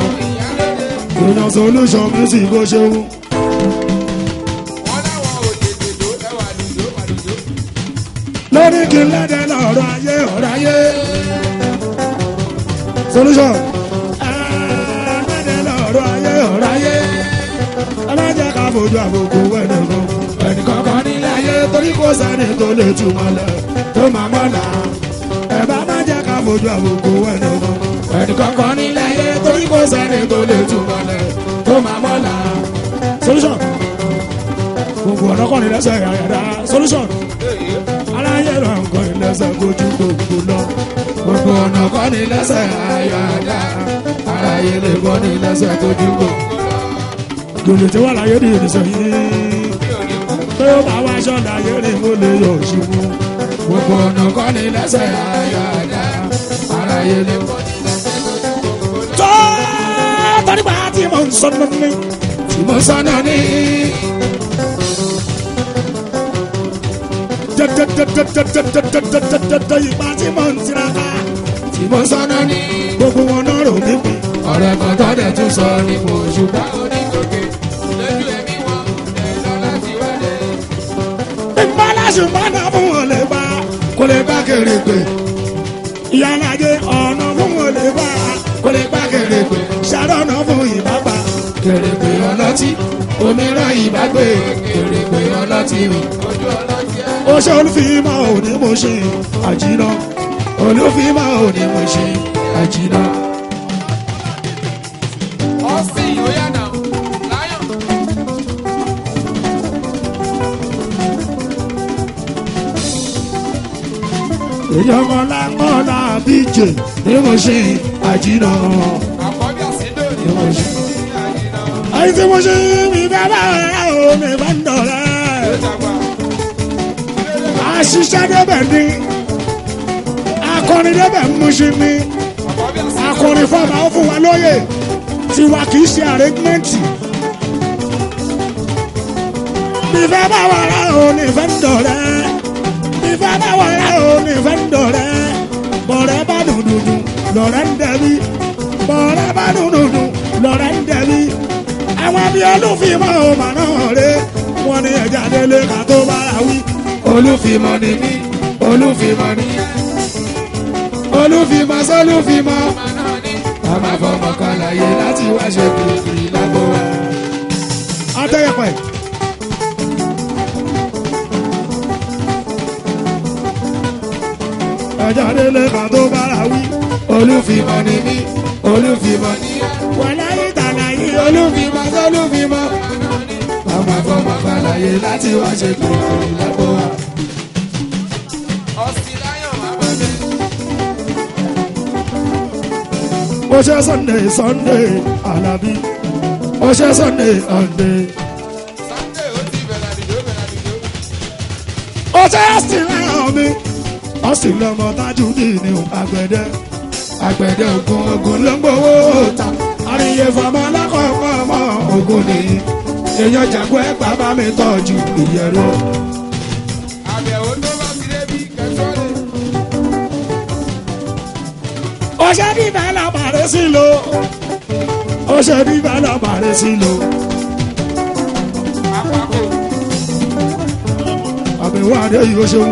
Èèyàn solution music ó ṣeun. Lórí kí n lẹ́dẹ̀ lọ́rọ̀ ayé ọ̀rọ̀ ayé. Solution. Lẹ́dẹ̀ lọ́rọ̀ ayé ọ̀rọ̀ ayé. Ẹ má jẹ́ ká fojú àbùkù ẹnìkan. Ẹnìkankan nílé ayé torí kò sẹ́ni tó lè túmọ̀ lẹ̀ tó máa mọ̀ là. Ẹ bá má jẹ́ ká fojú àbùkù ẹnìkan. Ẹnìkankan nílé ayé torí kò sẹ́ni tó lè túmọ̀ lẹ̀ tó máa mọ̀ là. Solution. Gbogbo ọ̀nà kọ́ni lẹ́sẹ̀ àyàdá. Solution. Aláyé lọ ń kọ́ni lẹ́sẹ̀ kojú gbogbo lọ. Gbogbo ọ̀nà kọ́ ni lẹ́sẹ̀ ayọ̀ àdá. Aráyé lè kọ́ ni lẹ́sẹ̀ kojú gbogbo lọ. Gòlè tí wà láyé ní ìrìnsẹ̀ yìí. Tó bá wá aṣọ láyé ní mo lè yọ̀ ṣubú. Gbogbo ọ̀nà kọ́ ni lẹ́sẹ̀ ayọ̀ àdá. Aráyé lè kọ́ ni lẹ́sẹ̀ kojú gbogbo lọ. Tó torí pa tí mo ń sọnù ní. Tí mo sọnù ní. Jẹjẹjẹjẹjẹjẹjẹjẹjẹjẹ ìgbà tí mo ń tiraka. Tí mo sọnù ní. Gbogbo wọn náà rò mí pin. Ọ̀rẹ́ kan tó dẹ̀ tún sọ ní mo ṣùgbọ́n onígòkè lójú ẹ̀mí wọn ẹ̀ lọ láti wálé. Ìbálàṣù bá náà fún wọn lè bá. Kò lè bá kèrègbè, Ìyálàjẹ ọ̀nà fún wọn lè bá. kò lè bá kèrègbè, Ṣàrọ̀nà fún ìbápa. kèrègbè ọlọ́tí, òmíràn ìbágbé, kèrègbè ọlọ́tí mi. Ó ṣe olúfìmọ̀ òní mo ṣe àjìnà. Olúfímọ̀ òní mo ṣe àjìnà. Austin Oyana, Lion. Èèyàn ọ̀la bíjè Ní mo ṣe àjìnà. Àkọ́bí àsídò Ní mo ṣe. Àyè tí mo ṣe mi bá bá o mi bá ń dọ̀rẹ́. Àṣìṣe débẹ̀ ni akọrin débẹ̀ ń mú sí mi. Akọrin fọba ó fún wa lóye tiwa kì í ṣe àrẹ́gbẹ́ǹtì. Mi fẹ́ bá wà rà o ní fẹ́ ń dọ̀rẹ́. Mi fẹ́ bá wà rà o ní fẹ́ ń dọ̀rẹ́. Bọ̀rẹ́ bá dùn dùn lọ̀rẹ́ ń dẹ̀bi. Bọ̀rẹ́ bá dùn dùn lọ̀rẹ́ ń dẹ̀bi. Àwọn bí olúfìmọ̀ ò mà náà rè. Wọ́n ní ẹja délé ká tó bára wí. Olúfìmọ̀ ni mí, olúfìmọ̀ ni ẹ́. Olúfìmọ̀ sólúfìmọ̀. A máa fọmọ kan láyé láti wá ṣe kìrìkìrì lágbo wa. Atẹ́yẹpẹ̀. Ẹja délé ká tó bára wí. Olúfìmọ̀ ni mí, olúfìmọ̀ ni ẹ́. Wàláyé tàlàyé Olúfìmọ̀ sólúfìmọ̀. A máa fọmọ kan láyé láti wá ṣe kìrìkìrì lágbo wa. Austin Lion, bàbá mi. Ó ṣe Sunday Sunday Alabi. Ó ṣe Sunday Sunday. Sunday ó ti bẹ̀rẹ̀ àdìjọ́ bẹ̀rẹ̀ àdìjọ́. Ó ṣe Austin láyọ̀ mi. Austin lọmọ Tajudeen ní àgbẹ̀dẹ. Àgbẹ̀dẹ ogun ogun ló ń gbowó ta. Àríyé fọmọ alákọ̀ọ́kọ́ ọmọ Ogun nìyí. Èèyàn jàgbọ́ ẹ̀ bàbá mi tọ́jú ìyẹ̀rọ. Àbẹ̀wò tó bá ti débi kẹsọ́lé. Ó ṣe bíbá lọ́bàrẹ́ sí lo. Ó ṣe bíbá lọ́bàrẹ́ sí lo. Àpapọ̀ Àbẹ̀wò adé yìí ó ṣeun.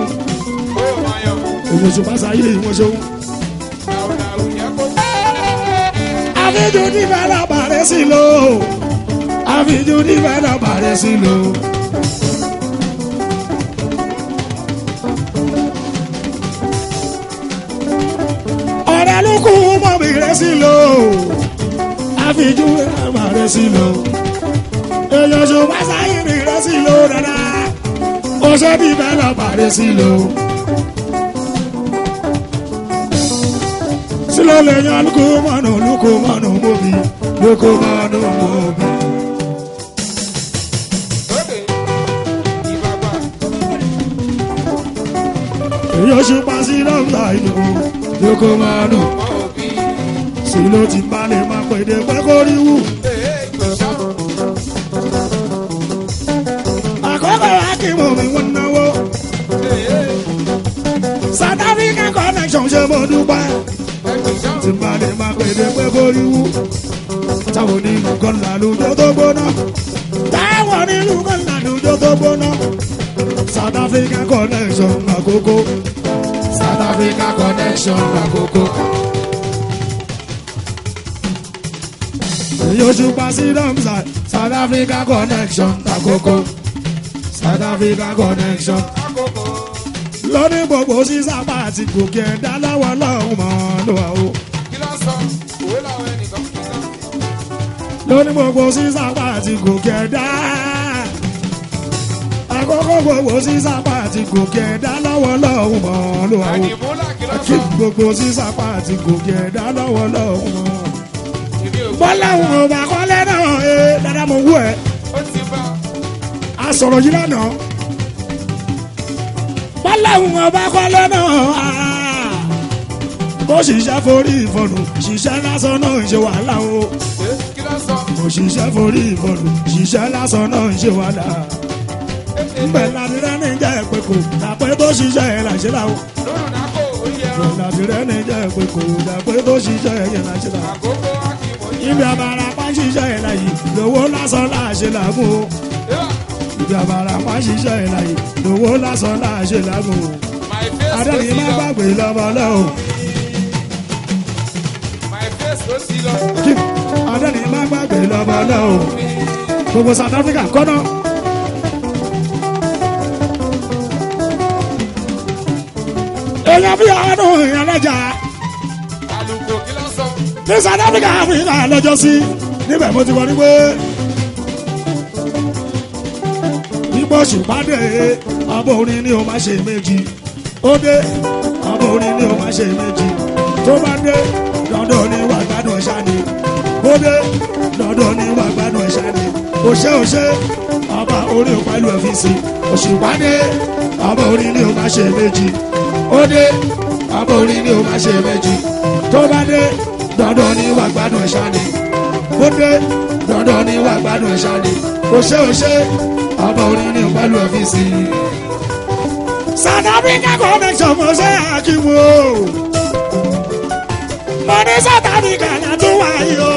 ó máa yọ. Èyí oṣù Básáyé yìí wọ́n ṣeun. Làwùlàwù yẹ kó. Àfijù nífẹ̀ẹ́ lọ́bàrẹ́ sí lo. Àfijù nífẹ̀ẹ́ lọ́bàrẹ́ sí lo. rẹ̀ sí lò. Àfijú àmà rẹ̀ sí lò. Èèyàn ṣùgbọ́n sáyìrì rẹ̀ sí lò dáadáa. Ó ṣe bí bẹ́ẹ̀ lọ́ba rẹ̀ sí lò. Sílò lèèyàn lukumanu lukumanu mọ́bi lukumanu mọ́bi. Èèyàn ṣùgbọ́n sí lọ́ọ̀tà ìlú lukumanu. Sílò ti bá lè máa pèdè pé kó rí wù. Àkọ́kọ́ akíwò mi wọ́n náwó. South African connection ṣe mo dúpẹ́. Tí bá lè máa pèdè pé kó rí wù. Táwọn onílù kan làlùjọ tó gbóná. Táwọn onílù kan làlùjọ tó gbóná. South African connection àkókò. South Africa connection àkókò. Yóò sí Ramsar. South Africa connection àkókò. South Africa connection. Lóní gbogbo sísá àti gòkè ẹ̀dá lọ́wọ́ lọ́hùn mọ́ ló wà o. Lóní gbogbo sísá àti gòkè ẹ̀dá. Àkókò gbogbo sísá àti gòkè ẹ̀dá lọ́wọ́ lọ́hùn mọ́ ló wà o. Kí gbogbo sísá àti gòkè ẹ̀dá lọ́wọ́ lọ́hùn mọ́. Bọ́lá òun ò bá kọ́lé náà ẹ dáadáa mo wú ẹ. A sọ̀rọ̀ yìí lánàá. Bọ́lá òun ò bá kọ́lé náà. Bó ṣiṣẹ́ forí ìfọ̀nù, ṣiṣẹ́ lásán náà ń ṣe wàhálà o. Bó ṣiṣẹ́ forí ìfọ̀nù, ṣiṣẹ́ lásán náà ń ṣe wàhálà. Nbẹ̀ láti rẹ́ ní jẹ́ pé kò dàpẹ́ tó ṣiṣẹ́ ẹ̀ làṣẹ là o. Láti rẹ́ ní jẹ́ pé kò dàpẹ́ tó ṣiṣẹ́ ẹ̀ làṣẹ là o. Ibi àbàrà pa ń ṣiṣẹ́ ẹ̀ láyé lówó lásán láṣẹ làágùn o. Ibi àbàrà pa ń ṣiṣẹ́ ẹ̀ láyé lówó lásán láṣẹ làágùn o. Adáni má gbàgbé lọ́mọ lọ́wọ́. Adáni má gbàgbé lọ́mọ lọ́wọ́. Gbogbo South Africa kọ́nà. Èèyàn bí ọdún ìyànlẹ́jà ní South Africa Africa lọ́jọ́ sí níbẹ̀ mo ti wọ́n ní pé ipò ṣùpàdé ọmọ orin ni o máa ṣe méjì ó dé ọmọ orin ni o máa ṣe méjì tó bá dé lọ́dọ̀ ni wà gbádùn ẹ̀ṣá ni ó dé lọ́dọ̀ ni wà gbádùn ẹ̀ṣá ni òṣè òṣè ọba orin ò pẹ̀lú ẹ̀fíìsì òṣùpàdé ọmọ orin ni o máa ṣe méjì ó dé ọmọ orin ni o máa ṣe méjì tó bá dé dandan ni wà gbádùn ẹ̀ṣá ni ó dé dandan ni wà gbádùn ẹ̀ṣá ni òṣè òṣè ọba orin ni pẹ̀lú ọ́fíìsì. South Africa connection mo ṣe àkíwò mo ní South Africa látún wáyé o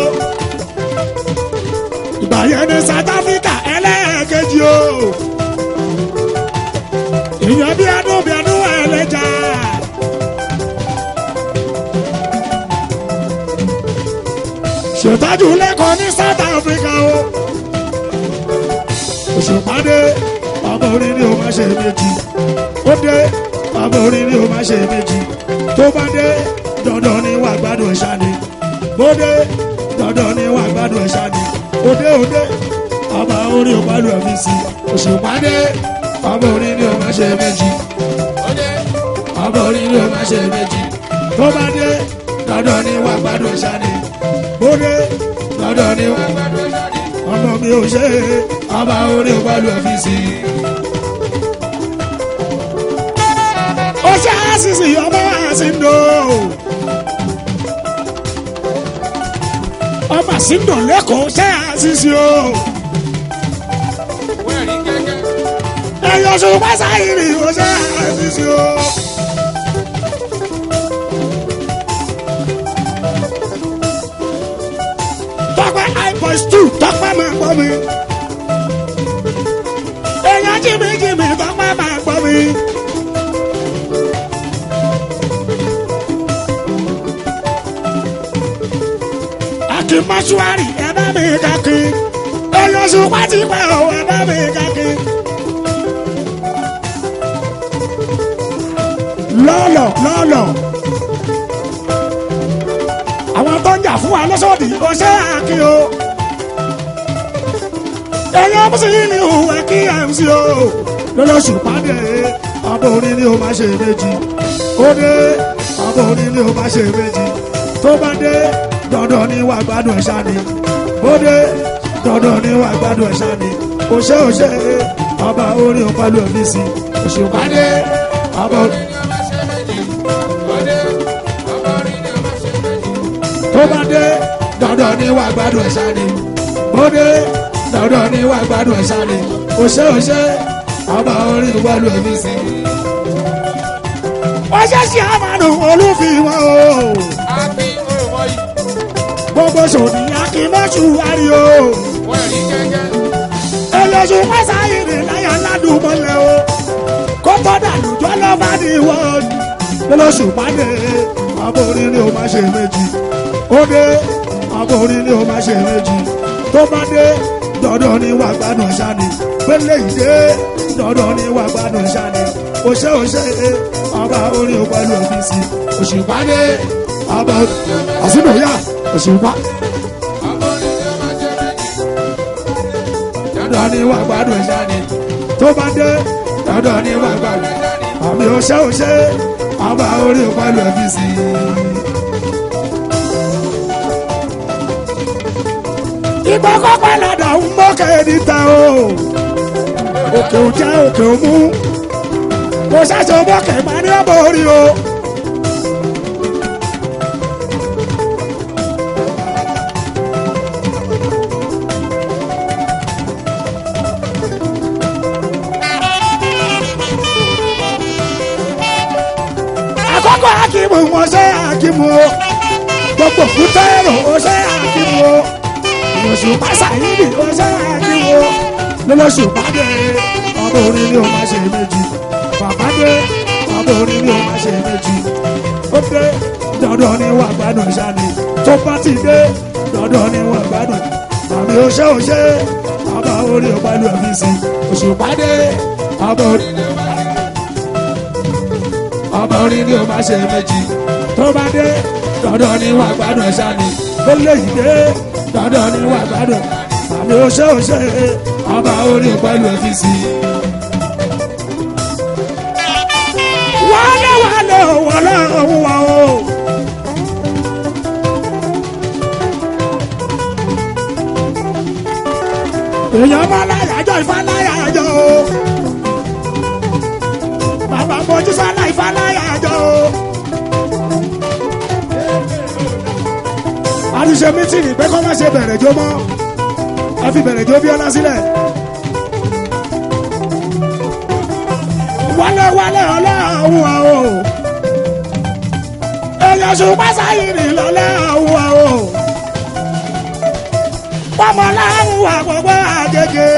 ìgbà yẹn ní South Africa ẹlẹ́ẹ̀kejì o ìyẹn bí ẹnu bí ẹnu ẹlẹ́jà. Ṣètọ́jú lẹ́kọ̀ọ́ ní South Africa o. Òṣùpàdé ọmọ orin ni o máa ṣe méjì. Ó dé ọmọ orin ni o máa ṣe méjì. Tó bá dé dandan ni wà gbádùn ẹ̀ṣá ni. Bó dé dandan ni wà gbádùn ẹ̀ṣá ni. Òde òde ọmọ orin ò pẹ̀lú ẹ̀mí sí. Òṣùpàdé ọmọ orin ni o máa ṣe méjì. Ó dé Ọmọ orin ni o máa ṣe méjì. Tó bá dé dandan ni wà gbádùn ẹ̀ṣá ni. Bó dé dandan ni wà gbádùn ẹ̀ṣá ni. ọmọ mi ò ṣe é ọba orí pẹ̀lú ọ́fíìsì. Ó ṣe àṣìṣe ọmọ àṣìndò. Ọmọ àṣìndò lẹ́kọ̀ọ́ ṣe àṣìṣe o. Wọ́n rí kẹ́kẹ́. Ẹyọ ṣùgbọ́n sáyìrì ó ṣe àṣìṣe o. Tọ́pẹ́ iPods 2 tọ́pẹ́ máa gbọ́ mi. Èèyàn jìmìjìmì tọ́pẹ́ máa gbọ́ mi. Akin mọ́ṣúárì ẹ bá mi kákin. Ẹyọ ṣùgbọ́n ti pẹ́ o ẹ bá mi kákin. Lọ́lọ̀ lọ́lọ̀. Àwọn wà lọ́sọ̀dì ọ̀ṣẹ́ àkí o. Ẹ̀yọ́ mùsùlùmí ni òun kí MC o. Lọ́lọ́sù pàdé ọmọ orin ni ó máa ṣe méjì. Ó dé ọmọ orin ni ó máa ṣe méjì. Tó bá dé dandan ni wà gbádùn ẹ̀ṣá ni. Ó dé dandan ni wà gbádùn ẹ̀ṣá ni. Òṣè òṣè ọba orin pẹ̀lú ẹ̀mí sí. Òṣùpá dé ọba orin. Tó bá dé dandan ni wà gbádùn ẹ̀ṣá ni. Ó dé dandan ni wà gbádùn ẹ̀ṣá ni. Òṣè òṣè ọba orin pẹ̀lú ẹ̀mí sí. Wọ́n ṣẹ̀ṣẹ̀ àmàlù olúfìwọ́ o. Gbogbo sòní akínmọ́sù wárí o. Ẹlẹ́sùn pàṣẹ láyà ládùúmọ́lẹ̀ o. Kótó dàlùjọ́ lọ́ba ní wọ́ọ̀dù. Lọ́lọ́sùn pàdé ọmọ orin ni ó máa ṣe méjì. Ó dé ọmọ orin ni ó máa ṣe méjì. Tó bá dé dandan ni wà gbádùn ṣáni. Pélé ìdé dandan ni wà gbádùn ṣáni. Òṣè òṣè ọba orin ò pẹ̀lú òfìsì. Òṣùpá dé ọba àsìnòyà òṣùpá. Dandan ni wà gbádùn ṣáni. Tó bá dé dandan ni wà gbádùn. Àmì òṣè òṣè ọba orin ò pẹ̀lú òfìsì. Ìgbà kọ́pẹ́ lọ́dọ̀ ń mọ́kẹ́ níta o. Òkè ò jẹ́ òkè ò mú. Mo ṣàṣọ mọ́kẹ́ máa ní ọmọ orí o. Àkọ́kọ́ Akimu wọn ṣe Akimu o. Gbogbo fútẹ́rù ó ṣe Akimu o. Lọ́sùpá Sàyídì ó ṣe Akimu o. Lọ́sùpá dé ọmọ orin ni ó máa ṣe méjì. Bàbá dé ọmọ orin ni ó máa ṣe méjì. Ó dé dandan ni wà gbádùn ṣáni. Tó bá ti dé dandan ni wà gbádùn. Àmì òṣè òṣè ọmọ orin ò pẹ̀lú ẹ̀fíìsì. Òṣùpá dé ọmọ orin ọmọ orin ni ó máa ṣe méjì. Tó bá dé dandan ni wà gbádùn ṣáni. Ó lè yìí dé dandan ni wà gbádùn. Àmì òṣè òṣè ọba orin pẹ̀lú ẹ̀fíìsì. Wálé wálé wọlé òun wà o. Èèyàn bá láyàjọ́ Ifá láyàjọ́ o. Bàbá Mojísọ́lá Ifá láyàjọ́ o. A ti ṣe mítìnì pé kọ́ má ṣe bẹ̀rẹ̀ jó mọ́. A fi bẹ̀rẹ̀ jó Bíọ́lá sílẹ̀. Wálé wálé ọlọ́run wa o. Èèyàn ṣùgbọ́n sáyìnì lọ́lọ́run wa o. Pọ́mọ láàrún wa gbogbo àgègè.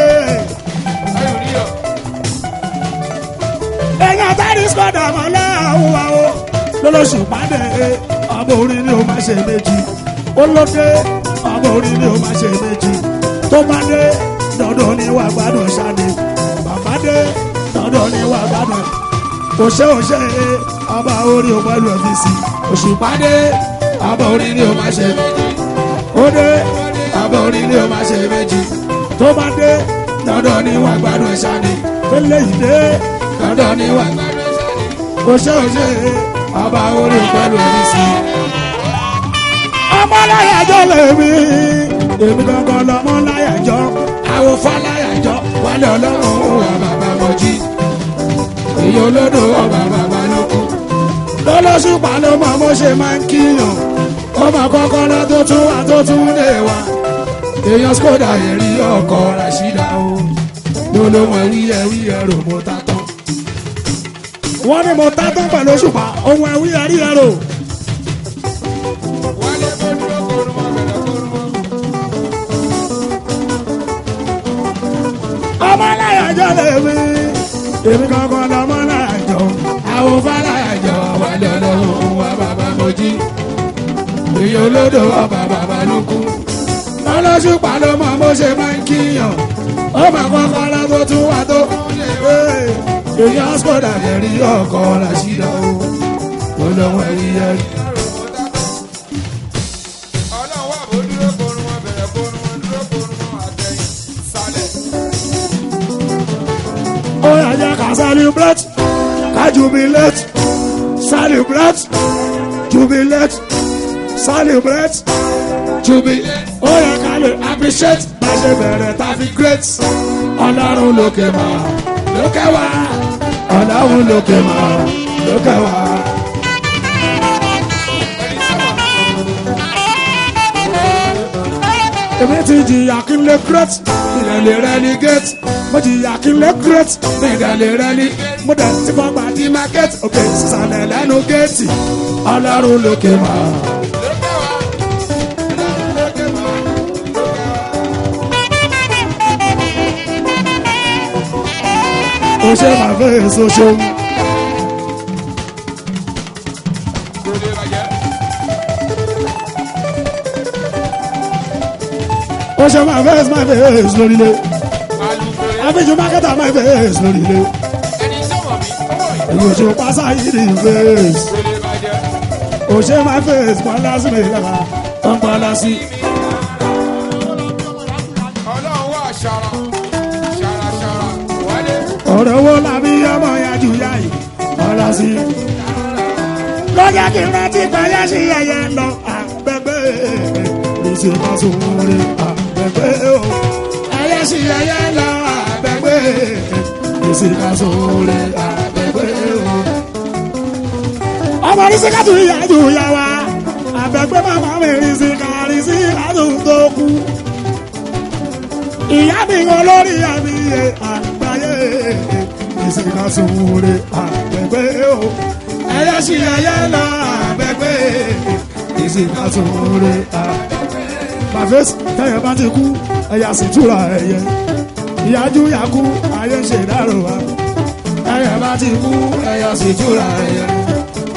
Èèyàn tẹ́lí sọ́dọ̀ mọ́ láàrún wa o. Lọ́lọ́sùn pàdé ọmọ orin ni ó máa ṣe méjì. Olóde ọmọ orin ni ó máa ṣe méjì. Tó bá dé dandan ni wà gbádùn ṣáni. Bàbá dé dandan ni wà gbádùn. Òṣè òṣè ọba orin ò pẹ̀lú ẹ̀fíìsì. Òṣùpá dé ọba orin ni ó máa ṣe méjì. Ó dé ọba orin ni ó máa ṣe méjì. Tó bá dé dandan ni wà gbádùn ṣáni. Pélé ìdé dandan ni wà gbádùn ṣáni. Òṣè òṣè ọba orin ò pẹ̀lú ẹ̀fíìsì. Ọmọ láyàjọ́ lèmi, èmi gangan lọmọ láyàjọ́, àwòfọ́ láyàjọ́, wálé ọlọ́run wà bàbá mọ́jí. Èyí olódò ọba bàbá ló kú. Lọ́lọ́sùpá ló mọ bó ṣe máa ń kíyàn. Ó mọ kọ́kọ́rọ́ tó tún wá tó tún lè wá. Èèyàn Skoda èrí ọkọ̀ Rashida o. Lólómọ wíyẹ wíyẹ rò mo ta tán. Wọ́n ní mo ta tán pẹ̀lú òṣùpá, ohun ẹ̀wíyẹ rí ẹ rò. Ọmọ láyàjọ́ lèmi, èmi kankan lọmọ láyàjọ́. Àwọn fàlàyàjọ́ wà lọ́dọ̀ wa bàbá mojí. Èyí olódò ọba bàbá ló kú. Lọ́lọ́sùpá ló mọ bó ṣe máa ń kíyàn. Ó máa kọ́kọ́ lọ tó tún wá tó. Èyí ọ̀sùpọ̀dà lè rí ọkọ̀ Rashida o. Olóhùn ẹ̀rí ẹ̀rí. yá jẹ́ ká celebrate, ká jubilate, celebrate, jubilate, celebrate, jubilate. Ó yẹ ká lè appreciate bá ṣe bẹ̀rẹ̀ tá fi great. Ọlọ́run lókè mà lókè wá. Ọlọ́run lókè mà lókè wá. Èmi ti jìyà kí n lè great, ìrẹ̀ lè relegate. Mo jìyà kí n lè great, ìrẹ̀ lè relegate. Mo dẹ̀ ti fọgbà di market, òkè sísàlẹ̀ lẹ́nu géètì. Ọlọ́run lókè mà. Ó ṣe máa fẹ́ èso ṣeun. Ó ṣe máa fẹ́ máa fẹ́ èso lórílẹ̀. Àfijù mákẹ́tà máa fẹ́ èso lórílẹ̀. Èyí ò ṣe pásá yìí ní fèsì. Ó ṣe máa fẹ́ èso pọ́nlá sí mi lára. Pọ́npọ́nlá sí. Ọ̀rọ̀ wo làbí ọmọ yẹn jù yá yìí? Pọ́nlá sí. Lọ́jà kí n rántí pẹ̀yẹ́ sí ẹyẹ lọ àgbẹ̀gbẹ̀. Lùsì máa sùn rí àgbẹ̀gbẹ̀ o. Ẹyẹ sí ẹyẹ lọ àgbẹ̀gbẹ̀. Lùsì máa sùn rí àgbẹ̀gbẹ̀ o. Ọmọ rísíkàtù ìyá jù yá wa. Àgbẹ̀gbẹ̀ màmá mi rísíkàtù tó kú. Ìyá mi ń olórí àmì iye àgbáyé. Rísíkàtù rí àgbẹ̀gbẹ̀ o. Ẹyẹ sí ẹyẹ lọ àgbẹ̀gbẹ̀. Rísíkàtù rí àgbẹ̀gbẹ̀. Màfẹ́sì tẹ́yẹ̀ bá ti kú, ẹ̀yà sì túra ẹ̀yẹ. Ìyájú yà kú, ayé ń ṣe ìdárò wa. Ẹyẹ bá ti kú, ẹ̀yà sì túra ẹ̀yẹ.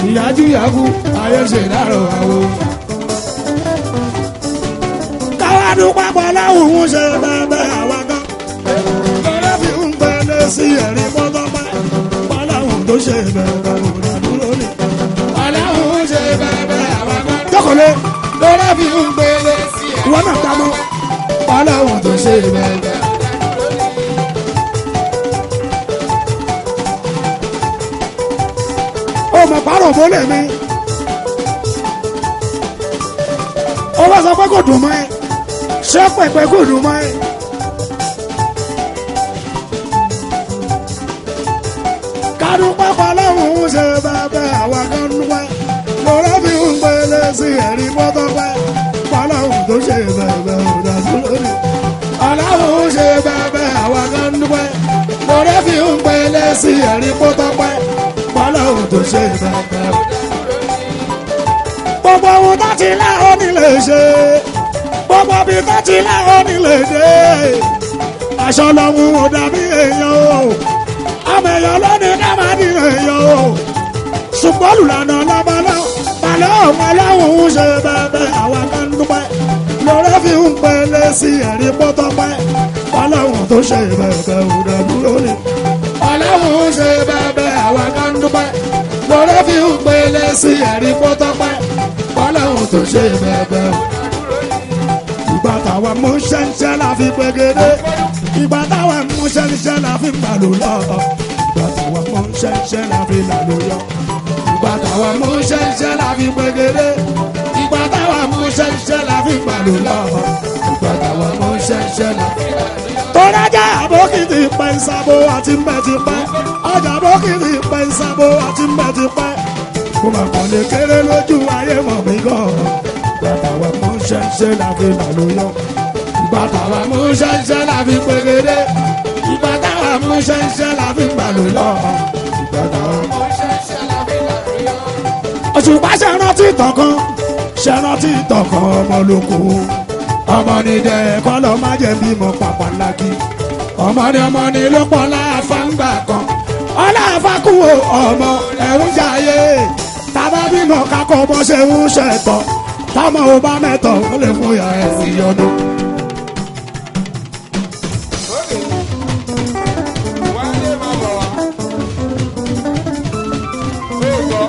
Ìyájú yà kú, ayé ń ṣe ìdárò wa o. Káwá dúpẹ́ pọ̀ láwùn ṣe bẹ́ẹ̀ àwa gan. Lọ́lá fi ń pẹ́lẹ́ sí ẹ̀rí mọ́tọ́pẹ́. Pọ́láhùn tó ṣe bẹ́ẹ̀ kò dádúró ni. Ọlọ́run ṣe bẹ́ẹ̀ àwa gan. Jókòó Lọ́lá fi ń pẹ́lẹ́ sí ẹ̀rí ìwọ náà ká mọ́. Ọlọ́run tó ṣe bẹ́ẹ̀. Ó mọ̀ pàrọ̀ mọ́lẹ̀ mi. Ó wá sọ pé kò dùn mọ́ ẹ. Ṣé pẹ̀pẹ́ kò dùn mọ́ ẹ? Kádùn pápá lọ́hùn ún ṣe bàbá àwa kan dúpẹ́. Lọ́rọ́ fi ń pẹ́lẹ́ sí ẹ̀rí mọ́tọ́pẹ́. Pọ́lọ́hùn tó ṣe bàbá òdàdú lónìí. Ọlọ́run ṣe bẹ́ẹ̀ àwa gan dúpẹ́. Lọ́rẹ́ fi ń pẹ́lẹ́ sí ẹ̀rí pọ́tọ́pẹ́. Ọlọ́run tó ṣe bẹ́ẹ̀. Gbogbo ohun tó ti láwọn nílé ṣe. Gbogbo ibi tó ti láwọn nílé dé. Aṣọ lọ́hùn ò dàbí èèyàn o. Àmọ̀ èèyàn lónìí ká máa ní èèyàn o. Ṣùgbọ́n olùlànà lọ́mọlọ́ balẹ̀ ọ̀hún ọlọ́hùn ń ṣe bẹ́ẹ̀ àwa kan dúpẹ́. Lọ́rẹ́ fi ń pẹ́lẹ́ sí ẹ̀rí pọ́tọ́pẹ́. Ọlọ́hun tó ṣe bẹ́ẹ̀ ò dàdúró ni. Ọlọ́run ṣe bẹ́ẹ̀ àwa gan dúpẹ́. Lọ́rẹ́ fi ń pẹ́lẹ́ sí ẹ̀rí pọ́tọ́pẹ́. Ọlọ́run tó ṣe bẹ́ẹ̀. Ìgbà táwa mú ṣẹ́ńṣẹ́ la fi pegedé. Ìgbà táwa mú ṣẹ́ńṣẹ́ la fi gbàlù lọ. Ìgbà táwa mú ṣẹ́ńṣẹ́ la fi làlù yọ. Ìgbà táwa mú ṣẹ́ńṣẹ́ la fi pegedé. Ìgbà táwa mú ṣẹ́ńṣẹ́ la fi gbàlù lọ. Ìgbà táwa mú ṣẹ́ńṣẹ́ la fi gbàlù lọ. Tọ́lájà àbókìtì pẹ́ ń sábó àti ń bẹ́ ti pẹ́. Ọjà àbókìtì pẹ́ ń sábó àti ń bẹ́ ti pẹ́. Mo máa kàn lè kéré lójú ayé mọ̀ mí gan. Ìgbà táwa mú ṣẹ́ńṣẹ́ la fi làlù yọ. Ìgbà táwa mú ṣẹ́ńṣẹ́ la fi pegedé. Ìgbà táwa mú ṣẹ́ńṣẹ́ la fi gbàlù lọ. Ìgbà táwa mú ṣẹ́ńṣẹ́ la fi gbàlù lọ. Òṣùpá ṣe rántí ìtàn kan, ṣe rántí ìtàn kan ọmọ lóko. Ọmọ ní dẹ kọ́ lọ má jẹ́ bímọ pàpà lákì. Ọmọ ni ọmọ ni ló pọ̀ láàfà ń gbà kan. Ọlọ́ọ̀fà kú o ọmọ ẹ̀rù jayé. Tàbá bímọ kakọ bọ́ ṣe ń ṣẹ̀tọ̀. Táwọn ò bá mẹ́tọ̀ ó lè fún yà ẹ̀ sí ọdún. Wálé máa bọ̀ wá. Ó gbọ́.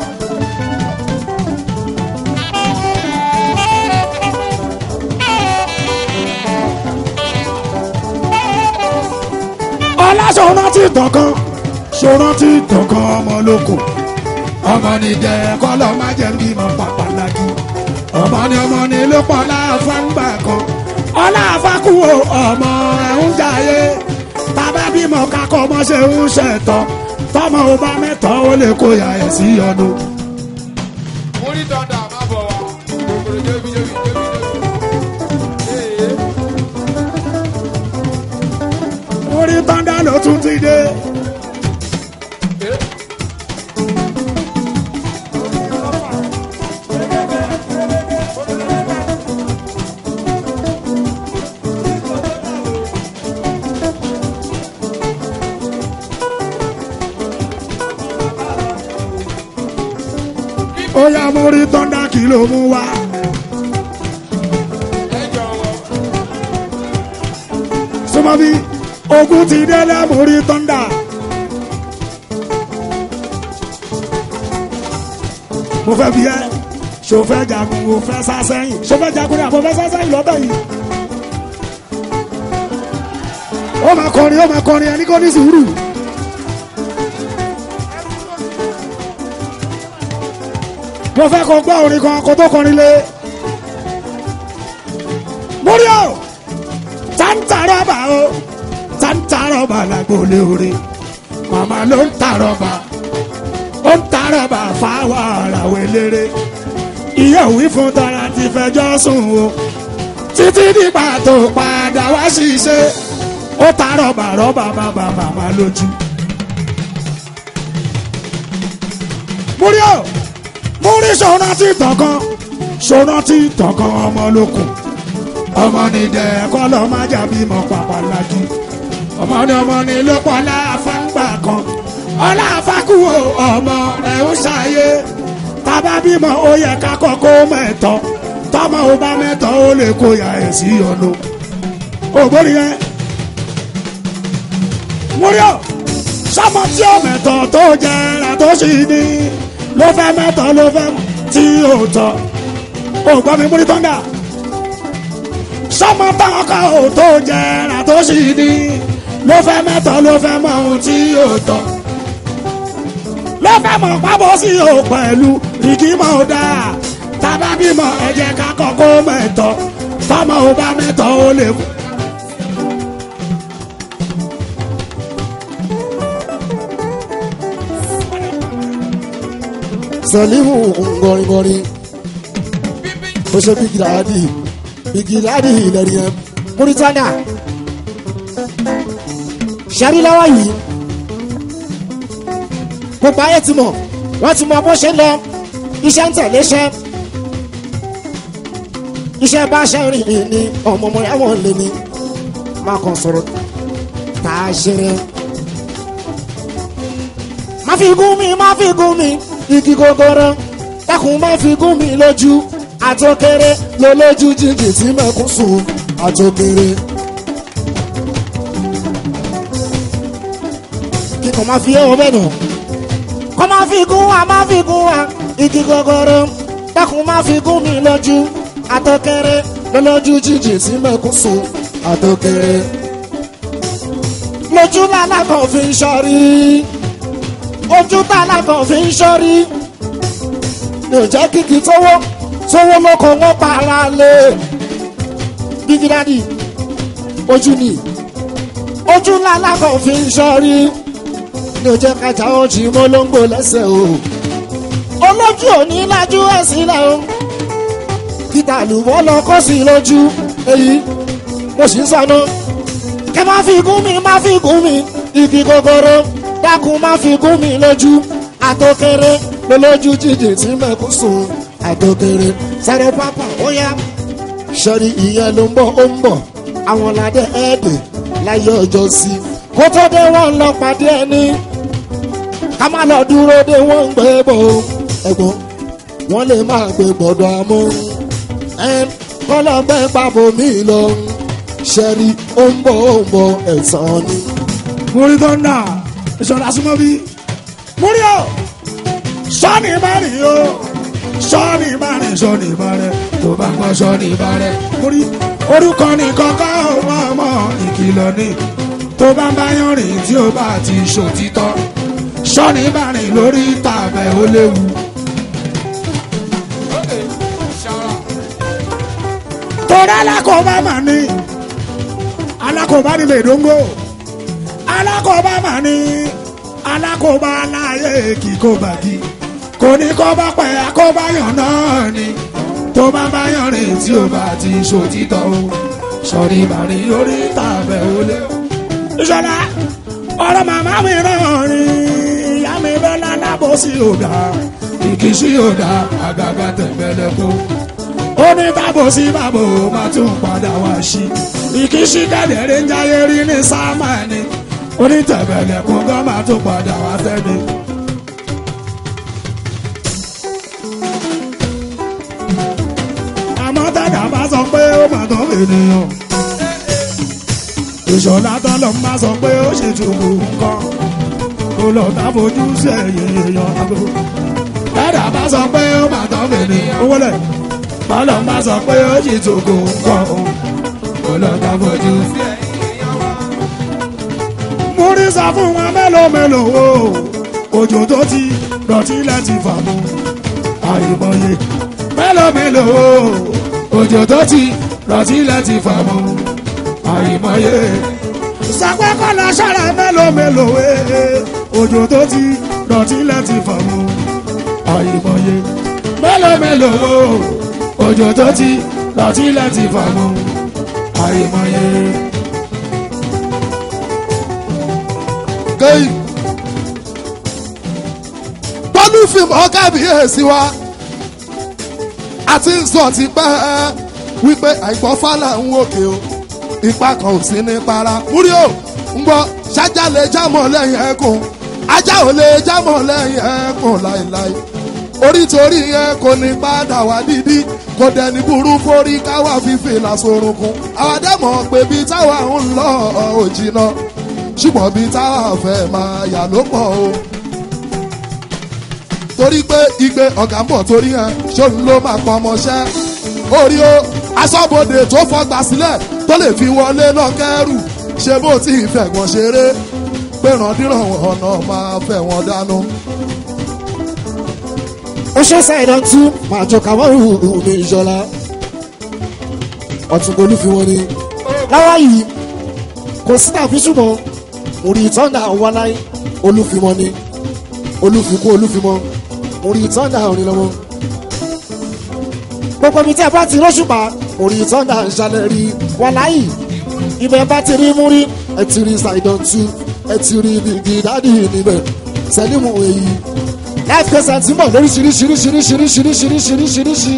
Ọlá ṣe rántí ìtàn kan, Ṣòrántí tọkàn ọmọ lóko. Ọmọ ní jẹ kọ́lọ́ má jẹ́ bímọ pàpàlàjì. Ọmọ ni ọmọ ni ló pọ̀ láàfà ń gbà kan. Ọláàfà kú o, ọmọ ẹ̀ ń jayé. Bàbá bímọ kakọ ọmọ ṣe ń ṣẹ̀tọ́. Tọmọ ò bá mẹ́tọ́ ó lè kó ya ẹ̀ sí ọdún. Múrí dọ̀dà má bọ̀ wá. Kòkòrò jóbi jóbi jóbi jóbi. Múrí tọ́ndà ló tún ti dé. Ó yá múrí tọ́ndà kí ló mú wá. Ẹ jọ̀wọ́. Súnmọ́ bí ogun ti délé múrí tọ́ndà. Mo fẹ́ bí ẹ, ṣo fẹ́ jagun, o fẹ́ sá sẹ́yìn, ṣo fẹ́ jagun ni àbò fẹ́ sá sẹ́yìn lọ́tọ̀ yìí. Ó máa kọrin, ó máa kọrin, ẹni kò ní sùúrù. Mo fẹ́ kó gbọ́ orin kan kó tó kọrin lé. Múrí o! Tanta rọ́bà o, tanta rọ́bà lágbóolé orin. Màmá ló ń ta rọ́bà, ó ń ta rọ́bà fáwọn àràwọ̀ eléré. Ìyá òwí fún tara ti fẹjọ́ sùn o. Títí nígbà tó padà wá ṣiṣẹ́, ó ta rọ́bà rọ́bà bàbà màmá lójú. Múrí o, múrí ṣọ́nà tí tọ̀kan, ṣọ́nà tí tọ̀kan ọmọ lókun. Ọmọ ní dẹ kọ́lọ́ má jà bímọ pàpàlàjì. Ọmọ ní ọmọ ní ló pọ̀ láàfà ń gbà kan. Ọláàfà kú o, ọmọ rẹ̀ ń ṣàyé. Tábà bímọ ó yẹ ká kọ́kọ́ mẹ́tọ́. Tọ́mọ ò bá mẹ́tọ́ ó lè kó ya ẹ̀ sí ọ̀nà. Ògbóni yẹn. Múrí o, sọmọ tí ó mẹ́tọ́ tó jẹrà tó sì ní. Ló fẹ́ mẹ́tọ́ ló fẹ́ tí ò tọ́. Ògbọ́n mi múrí tọ́ndà sọmọ táwọn kan ò tó jẹrà tó sì ní ló fẹ́ mẹ́tọ́ ló fẹ́ mọ ohun tí yóò tọ́ ló fẹ́ mọ̀ pábọ̀ sí o pẹ̀lú ìkímọ̀ ò dáa tábà bímọ ẹ jẹ́ ká kọ́kọ́ mẹ́tọ́ tọ́mọ ò bá mẹ́tọ́ ó lè kú. Sẹ̀límù ngọringọrin ó ṣe bígìláàdì bígìláàdì ìlẹ̀rí ẹ̀ Mauritania ṣẹ́rí lọ́wọ́ yìí gbogbo ayé ti mọ̀ wọ́n ti mọ bó ṣe ń lọ iṣẹ́ ń tẹ̀lé iṣẹ́ iṣẹ́ bá ṣe rìn ní ọmọ ọmọ ẹ̀wọ̀n lè ní má kàn sọ̀rọ̀ tá a ṣe rẹ̀ má fi gún mi má fi gún mi igi gogoro dákun má fi gún mi lójú àtòkèrè ló lójú jíjìn tí mẹ́kún sùn àtòkèrè. kíkọ́ má fi ẹ̀wọ̀n bẹ́ẹ̀ nù. kọ́ má fi gún wa má fi gún wa igi gogoro dákun má fi gún mi lójú àtòkèrè ló lójú jíjìn tí mẹ́kún sùn àtòkèrè. lójú lálákàn fi ń ṣọ́rí ojú tálákàn fi ń ṣọ́rí ní òjẹ́ kìkì tówó tówó lóko wọn para lé bíbí dádì ojú ni ojú lálákàn fi ń ṣọ́rí ní òjẹ́ kájà ojì mọ́lóńgbò lẹ́sẹ̀ o olójú òní lájú ẹ̀ sílẹ̀ o kíta lùwọ́ lọ kó sí lójú èyí mo sì ń sọnù kẹ má fi gún mi má fi gún mi igi gogoro dákun má fi gún mi lójú àtòkèrè lólójú jíjìn tí mẹ́kún sùn àtòkèrè sáré pápá ó yá sọ́rí ìyẹn ló ń bọ̀ ó ń bọ̀ àwọn ládé ẹ̀ẹ́dẹ̀ láyé ọjọ́ sí kó tó dé wọ́n lọ pàdé ẹni ká má lọ dúró dé wọ́n ń gbé bò ẹ̀gbọ́n wọ́n lè má gbé gbọ́dọ̀ àmú kọ́lọ́gbẹ́ pàbó mi lọ ṣẹ́rí ó ń bọ̀ ó ń bọ̀ ẹ̀sán ni. Múrí tọ́ndà ìṣọ̀lá súnmọ́ bí. Múrí o, sọ́ọ̀nì bá rìn o, sọ́ọ̀nì bá rìn sọ́ọ̀nì bá rẹ̀ tó bá gbọ́ sọ́ọ̀nì bá rẹ̀. Múrí orúkọ nìkan kọ́ ọmọ ọmọ ìkìlọ̀ ni tó bá ń bá yán rìn tí ó bá ti ṣòtítọ́. Sọ́ni bá rìn lórí tàbẹ̀ ó léwu. Torí alákọ̀ọ́bá mà ní, alákọ̀ọ́bá ní mèdóńgò, alákọ̀ọ́bá mà ní, alákọ̀ọ́bá láyé kíkó bàgì. Kò ní kó bá pẹ́ akóbáyọ̀ náà ni, tó bá báyọ̀ rìn tí ó bá ti ṣòtítọ́ o. Sọ́ni bá rìn lórí tàbẹ̀ ó léwu. Ìṣọ̀lá ọ̀rọ̀ màmá mi náà ni ìyá mi bọ́lá lábọ́sí òdà ìkísí òdà àgàgà tẹ̀gbẹ́lẹ́kọ́. Ó ní bábò sí bábò máa tún padà wá sí. Ìkísí kẹ̀dẹ̀rẹ́ ń jáyé rí ní sámánì. Ó ní tẹ̀gbẹ́lẹ́kọ́ gan máa tún padà wá sẹ́ni. Àmọ́ tẹ̀dá bá sọ pé ó mà tán ènìyàn. Ìṣọ̀lá tọ́lọ́ máa sọ pé ó ṣe tùkù nǹkan. Kò lọ tá fojú sí ẹ̀yìn èèyàn àgbo. Tẹ̀dá bá sọ pé ó mà tán ènìyàn. Owó lẹ̀. Bọ́lọ̀ máa sọ pé ó ṣì tòkò nǹkan o. Kò lọ tá fojú sí ẹ̀yìn èèyàn wa. Mo rí sọ fún wọn mélòó mélòó o. Òjò tó ti dọ̀tí láti fà mú. Àìmọye. Mélòó mélòó o. Òjò tó ti dọ̀tí láti fà mú. Àìmọye. Sọpẹ́ kọ́ lọ ṣọ́ra mélòó mélòó ee. Òjò tó ti dọ̀tí láti fà mú. Àìmọye. Mélòó mélòó o. Òjò tó ti dọ̀tí láti fà mú. Àìmọye. Gẹ́yì. Bọ́lú fìmọ̀ kábíyèsí wa. A ti ń sọ tipẹ́ wípé àìgbọ́ fálà ń wòkè o. Ipa kan ò sí ní para. Múrí o, ń gbọ́ ṣájà lè jámọ̀ lẹ́yìn ẹkùn. Ajá ò lè jámọ̀ lẹ́yìn ẹkùn láìláì. Orí torí yẹn kò ní padà wá dídí. Kò dẹni burú forí káwá fífi làsorùnkùn. Àwa dẹ̀ mọ̀ pé bí táwa ń lọ ò jìnnà. Ṣùgbọ́n bí táwa fẹ́ máa yà ló pọ̀ o. Torí pé igbe ọ̀gá ń bọ̀ torí ẹ̀ ṣóun ló máa pọ̀ ọmọṣẹ́. Orí o, aṣọ́bodè tó fọgbà sílẹ̀ tó lè fi wọlé lọ kẹ́rù. Ṣé bó ti fẹ̀gbọ́n ṣeré? Pé randíran ọ̀nà máa fẹ̀ wọ́n dánú. Ó ṣe ṣàìdán tú máa jọ kàmọ́rù mi ìṣọ̀lá. Ọ̀tún olú fi wọn ni. Láwa yìí kò sí tàbí ṣùgbọ́n orí tọ́ndà wà láyé olúfimọ́ ni olúfikú olúfimọ́ orí tọ́ndà orin lọ́mọ. Gbogbo ibi tí a bá ti rọ́ṣùpá orí tọ́ndà ń ṣalẹ̀ rí wà láyé ibẹ̀ bá ti rí múrí ẹ ti rí ṣàìdán tú ẹ ti rí bìgì dádì níbẹ̀ sẹ́límù èyí life concert ń bọ̀ lóríṣiríṣiríṣiríṣiríṣiríṣiríṣiríṣi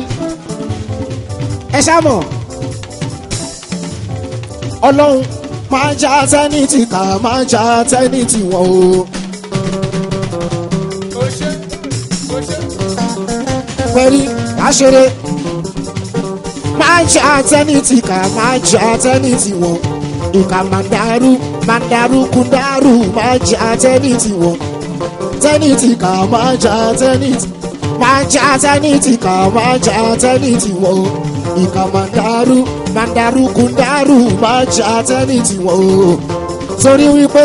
ẹ ṣá mọ̀ ọlọ́run máa ń já tẹ́nìtì ká máa ń já tẹ́nìtì wọn o. Pẹ̀lú àṣeré máa ń já tẹ́nìtì ká máa ń já tẹ́nìtì wọn. Ìkà máa ń dàrú máa ń dàrú kú dàrú máa ń já tẹ́nìtì wọn. Tẹ́nìtì ká máa ń já tẹ́nìtì máa ń já tẹ́nìtì ká máa ń já tẹ́nìtì wọn. Ìkà máa ń dàrú máa ń dàrú kú dàrú máa ń já tẹ́nìtì wọn o. Torí wípé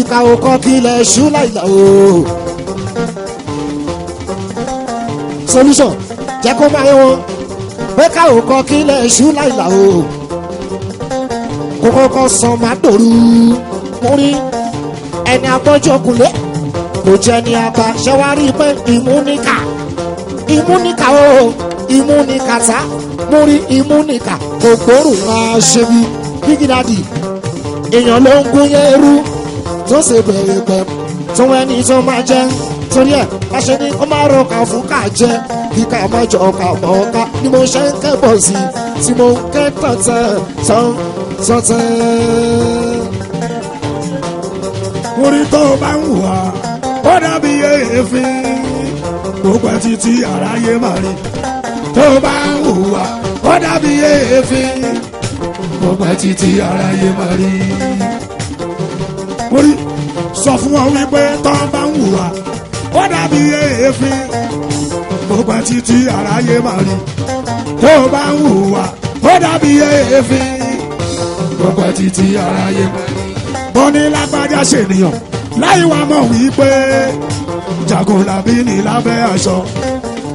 ìkà ò kọ́ kílẹ̀ ṣú láìla o. Solution jẹ́ kó máa yẹ wọn pé ká ò kọ́ kílẹ̀ ṣú láìla o. Kó kọ́kọ́ san máa dòru mú rí ẹni abọ́jọ́kulé kò jẹ́ ní apá ṣé wàá rí i pé ìmúníkà ìmúníkà o ìmúníkà tá mú rí ìmúníkà kò gbóòrùn máa ṣe bí bígí dádì èèyàn ló ń gún yẹn rú tó ṣe bẹ̀rẹ̀ pẹ̀ tó ẹni tó máa jẹ́ torí ẹ̀ láṣẹ ní kó má rọkà fún ká jẹ kíkà má jọ ọkà mọ́ ọkà ni mo ṣe ń kẹ́bọ̀ sí tí mo ń kẹ́ tọ̀tẹ̀ tán tọ̀tẹ̀. Orí tó bá ń wà ó dàbí èéfín. Gbogbo ẹ̀ títí aráyé máa rí. Tó bá ń hùwà ó dàbí èéfín. Gbogbo ẹ̀ títí aráyé máa rí. Orí sọ fún wọn wípé tó bá ń hùwà ó dàbí èéfín. Gbogbo ẹ̀ títí aráyé máa rí. Tó bá ń hùwà ó dàbí èéfín. Gbogbo ẹ̀ títí aráyé máa rí. Bọ́ní lágbájá ṣènìyàn Láì wá mọ̀ wípé Jagunlabi ní lábẹ́ aṣọ.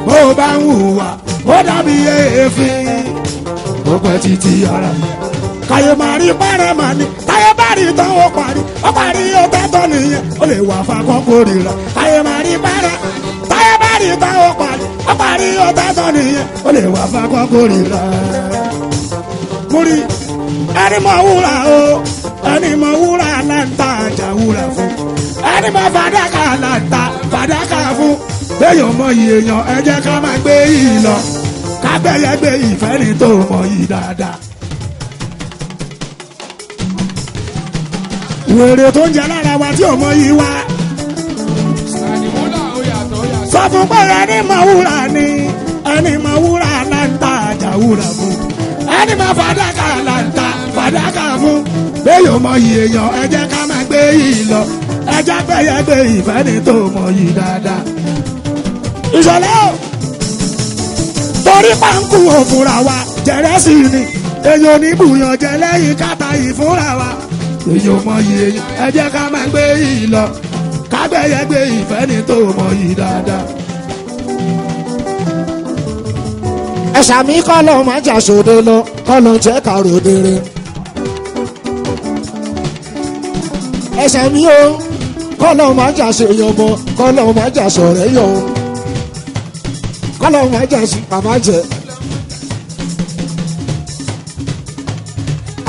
Bó o bá ń hùwà, ó dàbí èéfín. Ó pẹ́ títí ara mi. Kàyé máa rí pẹ́rẹ́ màá ní. Táyé bá rí tán ó parí. Ó parí ó tẹ́tọ́ nìyẹn. Ó lè wà fakọ́ kórìíra. Kàyé máa rí pẹ́rẹ́. Táyé bá rí tán ó parí. Ó parí ó tẹ́tọ́ nìyẹn. Ó lè wà fakọ́ kórìíra. Múrí ẹni mọ̀ wúrà o. Ẹni mọ̀ wúrà láǹtà àjà wúrà fún. Ẹni mọ̀ fàdákà láǹtà fàdákà fún. Béèyàn mọ iye èèyàn ẹ jẹ́ ká máa gbé yìí lọ. Ká gbẹ́yẹ gbé ìfẹ́ ni tó mọ yìí dáadáa. Wèrè tó ń jẹ lára wa tí ò mọ yìí wá. Àdìmúlà ó yàtọ̀ ó yàtọ̀. Sọ fún pé ẹni mọ̀ wúrà ni ẹni mọ̀ wúrà láǹtà àjà wúrà fún. Ẹni mọ̀ fàdákà láǹtà fàdákà fún. Béèyàn mọ iye èèyàn ẹ jẹ́ ká máa gbé yìí lọ. Ẹ jẹ́ gbẹ́yẹ gbé ìfẹ́ ni tó mọ yìí dáadáa. Ìṣọ̀lẹ́ o torí pàǹkù òfúnra wa jẹrẹ sí ni èyàn oníbùyàn jẹ lẹ́yìn káta ìfúnra wa èyàn mọ iye ẹ jẹ́ ká máa gbé yìí lọ kágbẹ́yẹ gbé ìfẹ́ ni tó mọ yìí dáadáa. Ẹ̀ṣà mi kọ́ ló máa jà sóde lọ kọ́ ló jẹ́ ká ròdere. Ẹ̀ṣà mi o kọ́ ló máa jà ṣèyàn mọ́ kọ́ ló máa jà sọ̀rẹ́ yọ o. Kọ́ ló máa jà sí màmá jẹ.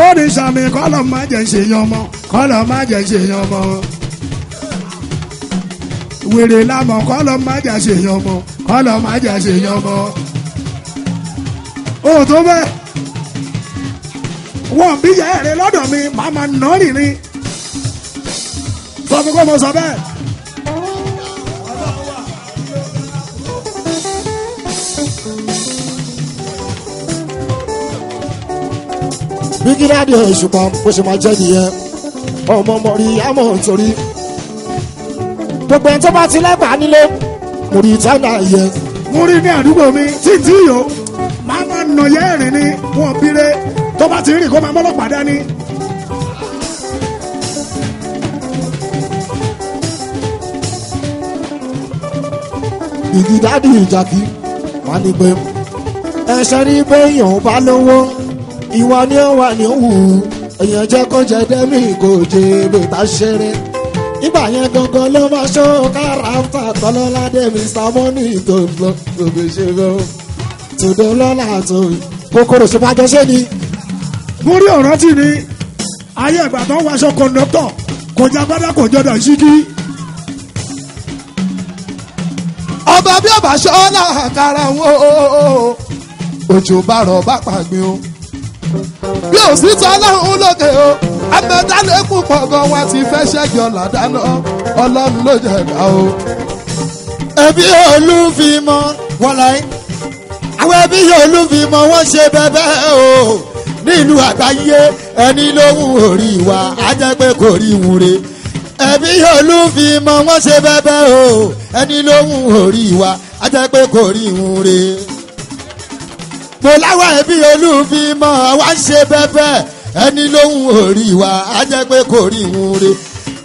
Ó ní sàmì kọ́lọ̀ má jẹ́ ṣèyàn mọ́ kọ́lọ̀ má jẹ́ ṣèyàn mọ́ wèrè lámọ̀ kọ́lọ̀ má jẹ́ ṣèyàn mọ́ kọ́lọ̀ má jẹ́ ṣèyàn mọ́ ó tó bẹ́ẹ̀ wọ́n bí yẹ ẹ̀rẹ́ lọ́dọ̀ mi màá ma nà rìnrìn sọ fún kó mo sọ bẹ́ẹ̀. Bígí dáàdì Òṣùpá bó ṣe máa jẹ́ nìyẹn. Ọmọ ọmọ rí àmọ́ nítorí. Gbogbo ẹni tó bá ti lẹ́gbàá nílé, mo rí tánà yẹn. Mo rí ní àdúgbò mi tí tí yò máa ma nà yẹ ẹ̀rìn ni wọn bíire tó bá ti rìn kó máa mọ́lọ́pàá dání. Bígí dáàdì ìjàkí wà ní pé ẹsẹ̀ rí béèyàn bá lówó ìwà ni ó wà ní òwú èèyàn jẹ́ kó jẹ dẹ́mì kò jẹ bètà ṣeré ìgbà yẹn gangan ló máa ṣó káràfà tọ́lọ́ládé Mr Money tó ń lọ gbogbo ṣe lọ tòdó lọ́la tó kòkòrò ṣe máa jọ ṣé ni. Mo rí ọ̀rọ̀ tí ni ayé ìgbà tó ń waṣọ kọ̀ǹdọ́tọ̀ kò jágbádá kò jọdọ̀ ṣíkí. Ọba bí ọba ṣọ́lá àkàrà wọn o, òjò bá rọ̀ bá pàgbin o. Bí ò sí tọ́lọ́run lókè o, amẹ́dálẹ́kùn pọ̀ gan wọn ti fẹ́ ṣẹ́gi ọ̀là dáná, ọlọ́run ló jẹ̀dá o. Ẹbí Olúfimọ́ wọn láyé àwọn ẹbí Olúfimọ́ wọn ṣe bẹbẹ o nílùú àgbáyé ẹni lóhùn orí wa á jẹ́ pé kò rí wúre. Ẹbí Olúfimọ́ wọn ṣe bẹbẹ o ẹni lóhùn orí wa á jẹ́ pé kò rí wúre. Mo láwọn ẹbí Olúfimọ́ wa ń ṣe bẹbẹ ẹni lóhùn orí wa á jẹ́ pé kò rí wúre.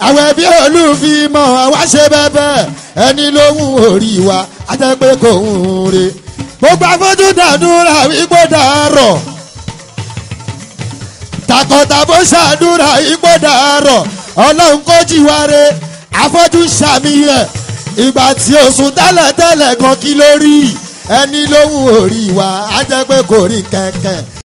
Àwọn ẹbí Olúfimọ́ wa ṣe bẹbẹ ẹni lóhùn orí wa á jẹ́ pé kò ń re. Gbogbo afọ́jú dàdúrà wípé dàárọ̀ takọtabo ṣàdúrà ipò dàárọ̀ ọlọ́run kò jíwáre afọ́jú ṣàmìyàn ìgbà tí o sùn tẹ́lẹ̀tẹ́lẹ̀ gan kí ló rí ẹni lóhùn orí wa á jẹ́ pé kò rí kẹ̀kẹ́.